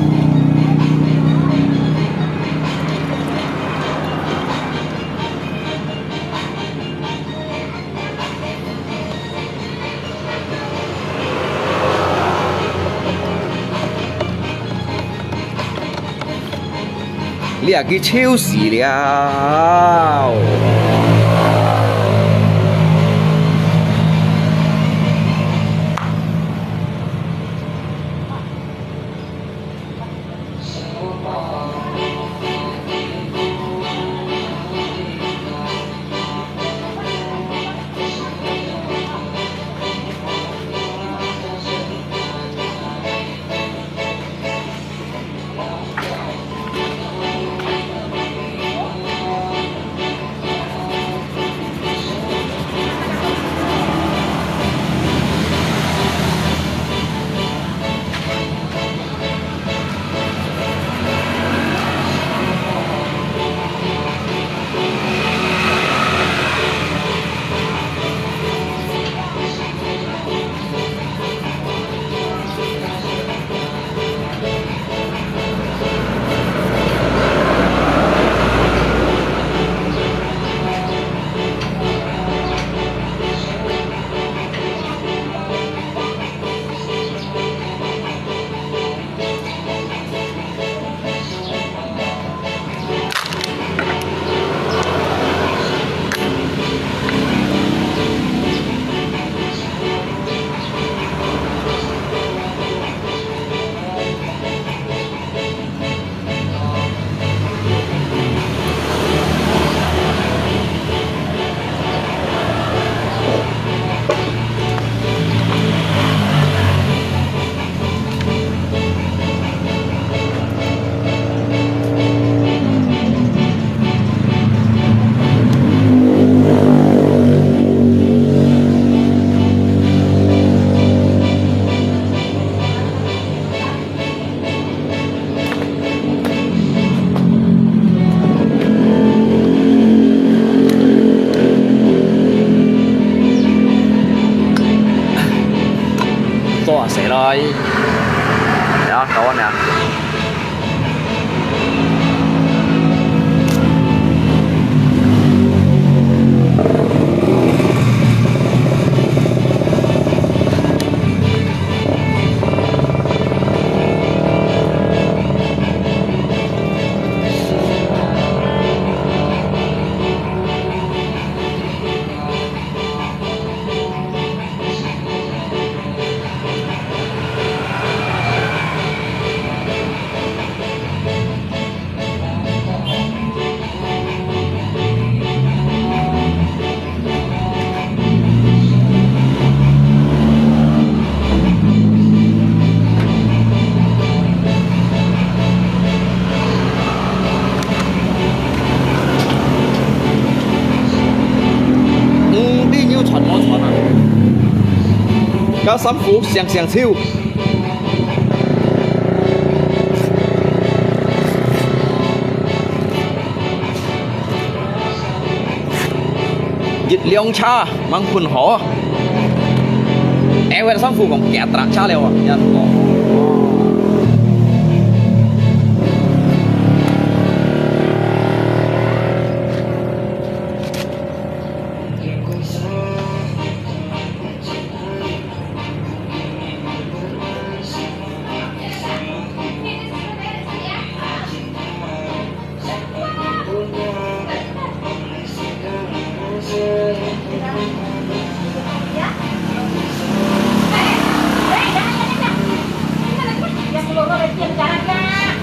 這个臭死了！做啊，誰來？呀，搞完了。 嗯，你有穿無穿啊？該衫褲上上潮。 一輛車吂噴好啊！哎，我上次讲给他打车了啊，这样子哦。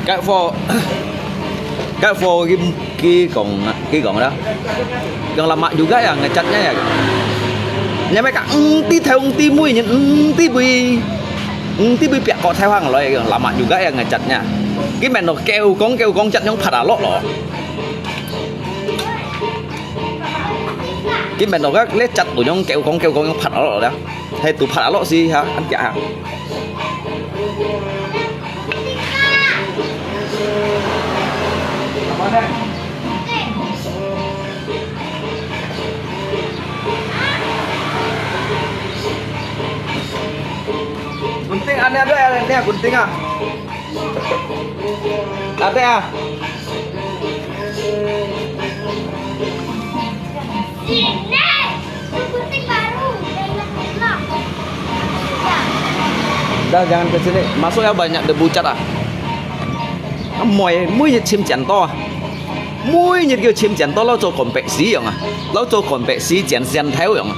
該貨，該貨佢，佢講，佢講啦，講lama juga ya ngecatnya ya. Nya mereka enti tahu enti mui nyen enti bui, enti bui piak kok tahu hang loi, lama juga ya ngecatnya. Cái mẹ nó kêu con kêu con chắc nhóm phạt lọt lọ. Cái mẹ nó cái lết chặt của nhóm kêu con kêu con nhóm phạt lọt lọ. Hay tụi phạt lọt gì hả? Anh chả hả? Gunting, aneh ada ya, aneh gunting ah. Ada ah. Dah, jangan ke sini. Masuk ya, banyak debu cat ah. 每，每日尋剪刀啊，每日叫尋剪刀，摎做competition樣啊，摎做competition剪剪頭樣啊。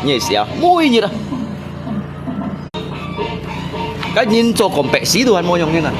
你也是啊，每日啊。該人做competition都還無用个呢。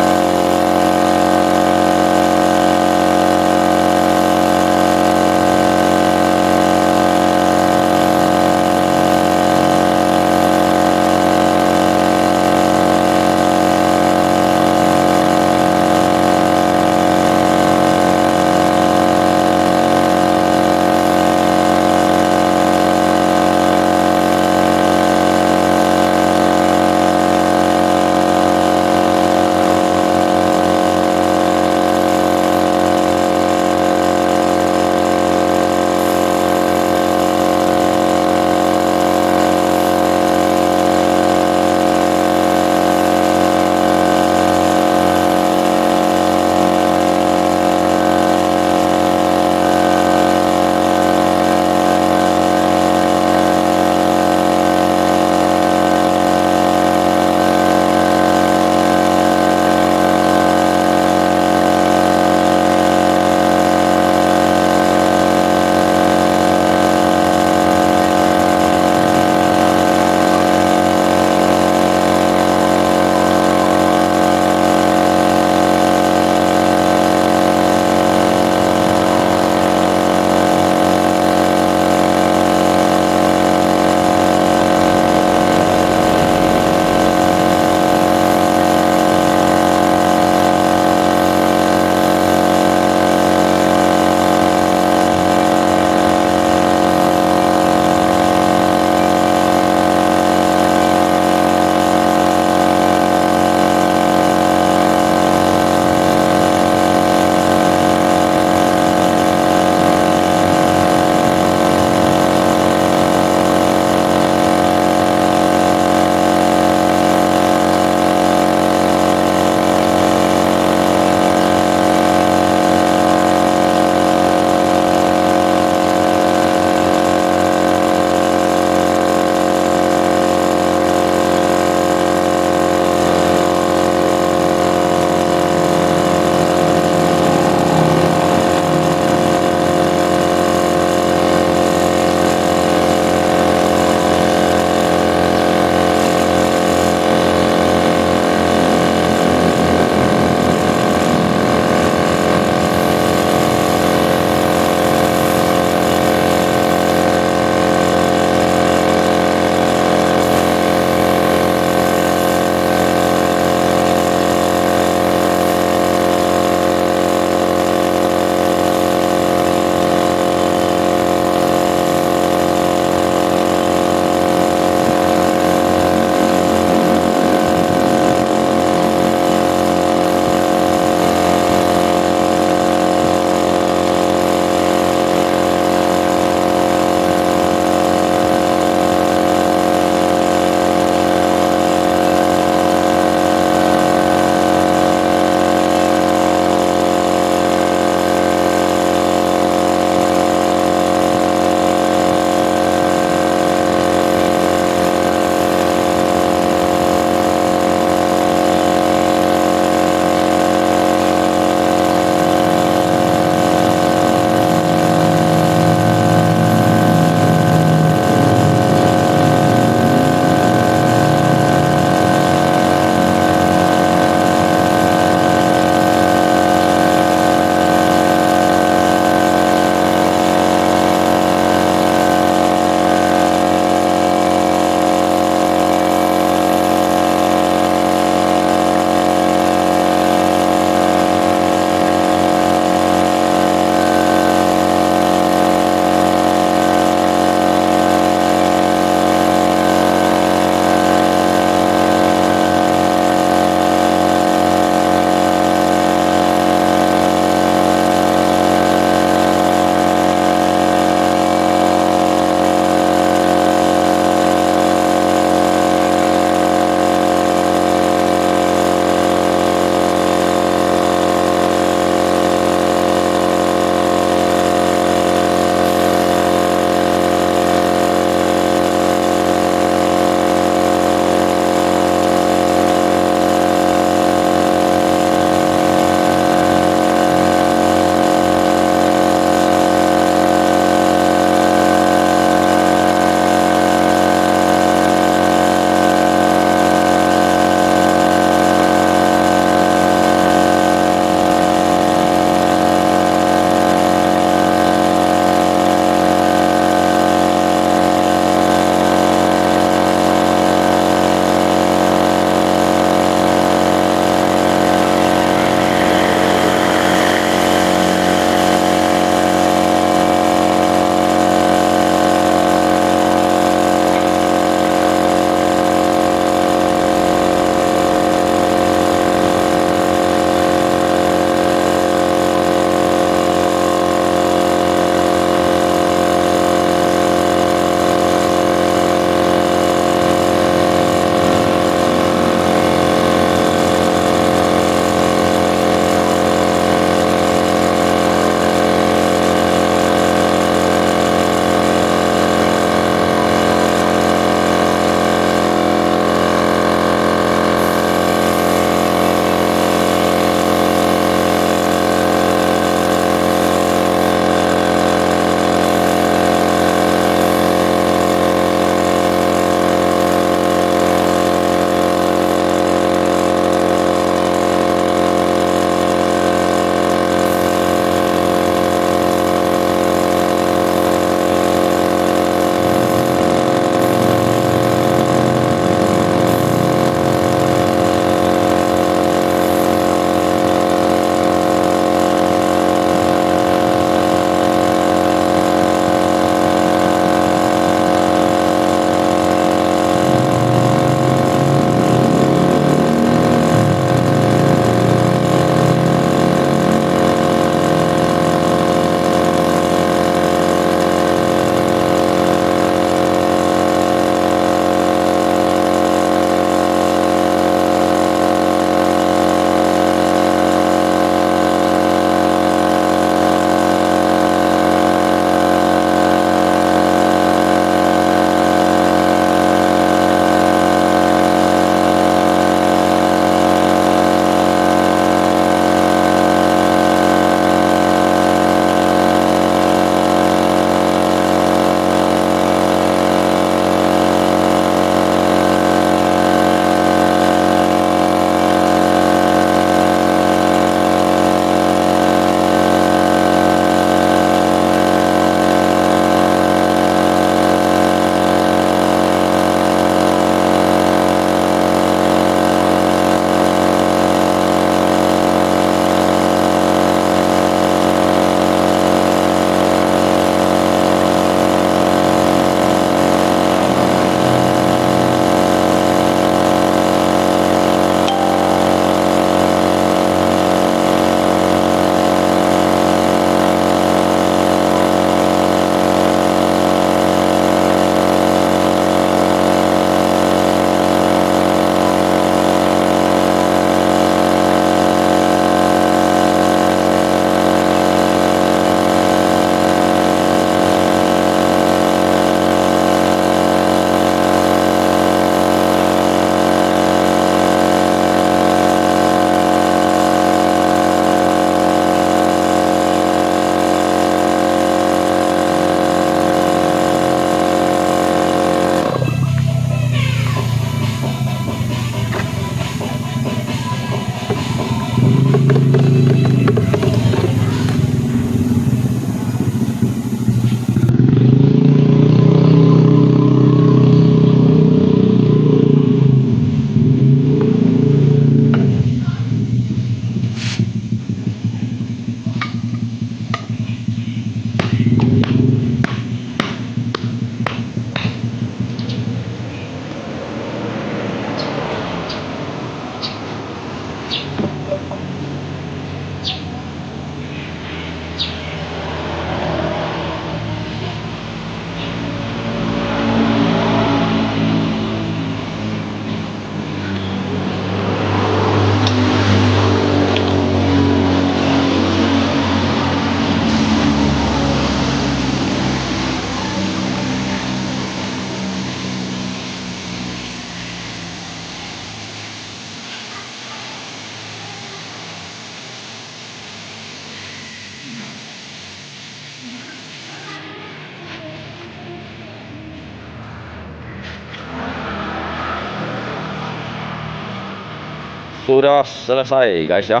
Sudah selesai, guys, ya.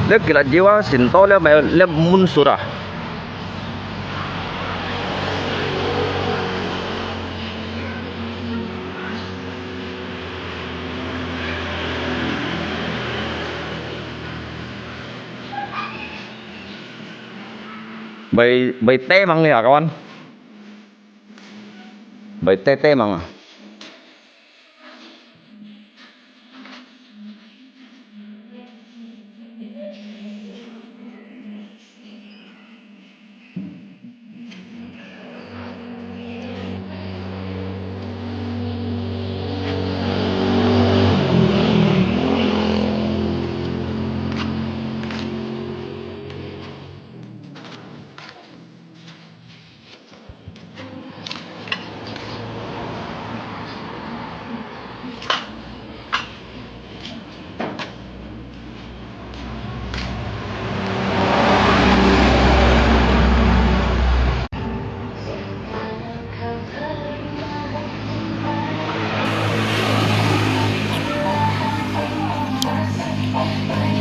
這吉辣椒啊，先到了無？這燜熟啊。 Bai, bai teh mang ya, kawan? Bai teh, teh mang ah?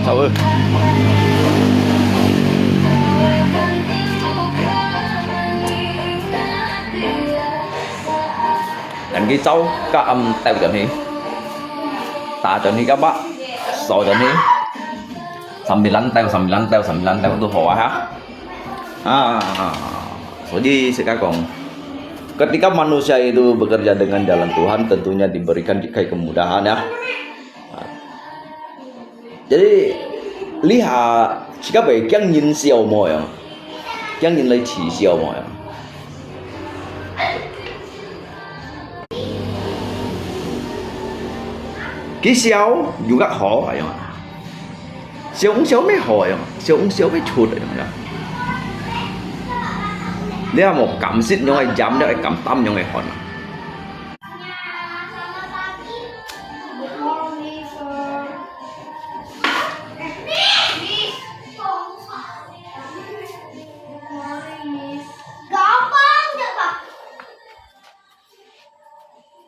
走啊。 等佢燥，該暗兜轉去，打轉去，該把燒轉去，sambilan兜，sambilan兜，sambilan兜都好啊哈。啊，所以自家講，ketika manusia itu bekerja dengan jalan Tuhan, tentunya diberikan dikit kemudahan ya. Jadi，這下自家會驚人笑無樣，驚人來恥笑無樣。佢笑又較好啊樣啊，笑笑乜好啊樣，笑笑乜出啊樣啊。你有無感受樣个炎，你會感擔樣个寒啊？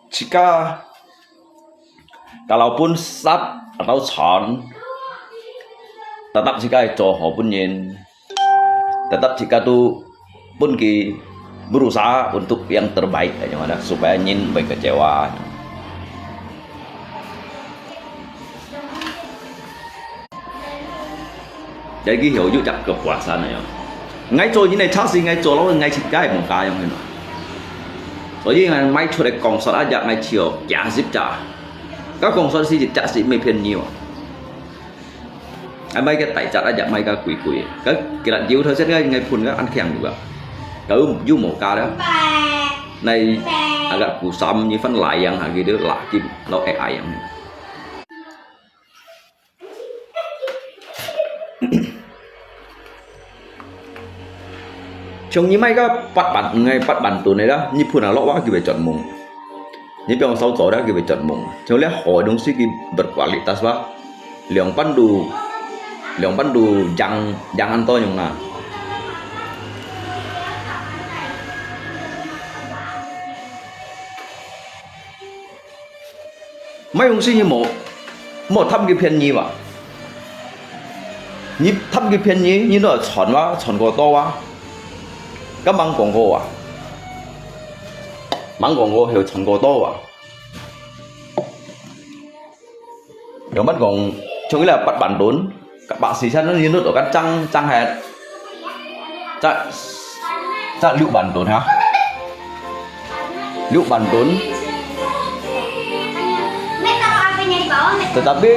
自家，kalaupun sat atau chon, tetap自家做好本人。 Tetap自家都分佢 berusaha untuk yang terbaik aja mana, supaya nyin bai kecewa. Jadi佢有有隻kepuasan aja. Ngai做人个差事，ngai做落，ngai自家無加樣个嘛。所以ngai賣出个工作啊，ngai只有幾十隻。該工作係一隻係毋便宜哦。 啊，買个大隻啊，也買个貴貴个。該吉辣椒頭先个應該噴个恁強个，該又又無加了。來，啊个kusam你分來樣下去就辣金，老愛愛樣。像你買个八萬，應該八萬噸个啦，你噴下落哇，佢會絕望。你比方燒做了，佢會絕望。像這好个東西，佢berkualitas哇。 兩半度，兩半度yang yang anto yung na. Mai yung si mo, mo tham ki phiên nhi wa. Nhi tham ki phiên nhi, nhi no chọn wa, chọn ko to wa. Ka mang kong ko wa. Mang kong ko hiu chọn ko to wa. Yang ban kong, chung ila pat ban tun, ka ba si san ni nut kan chang, chang hai. Cha, cha liu ban tun ha. Liu ban tun. Tetapi,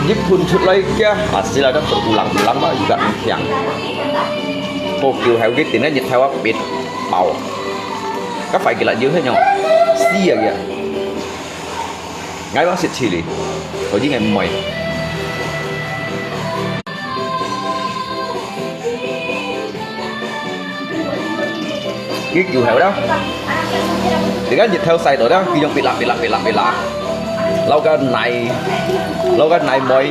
nyi phun chut lai kia, hasil ada berulang-ulang ba juga kiang. Ko kiu hai ki tin ni thai wa pit pau. Ka fai ki la jiu hai nyong. Si ya kia. Ngai wang sit chili. Ko ji ngai moi. Ki kiu hai da. Dengan jit thau sai to da, ki yong pila pila pila pila. Lau ka nai, lau ka nai moi.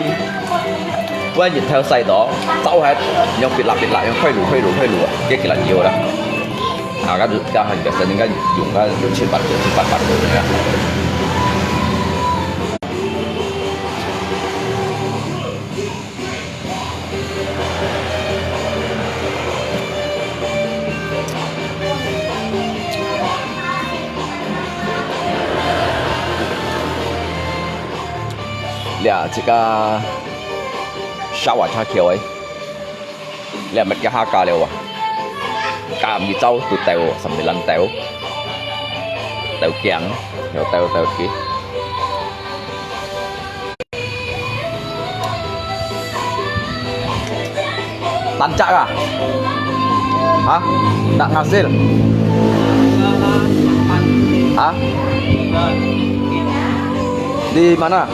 Buan jit thau sai to, tau hai, yong pila pila, yong khoi lu khoi lu khoi lu. Ki ki la jiu da. 啊，該就，該很簡單，應該用該六七百、七八百个人啊。這，這个沙瓦茶橋誒。 這乜叫客家了啊？加米酒，都豆，三米蘭豆，豆浆，有豆豆嘅。Tancak ah? Ha? Tak ngasil? Ha? Di mana?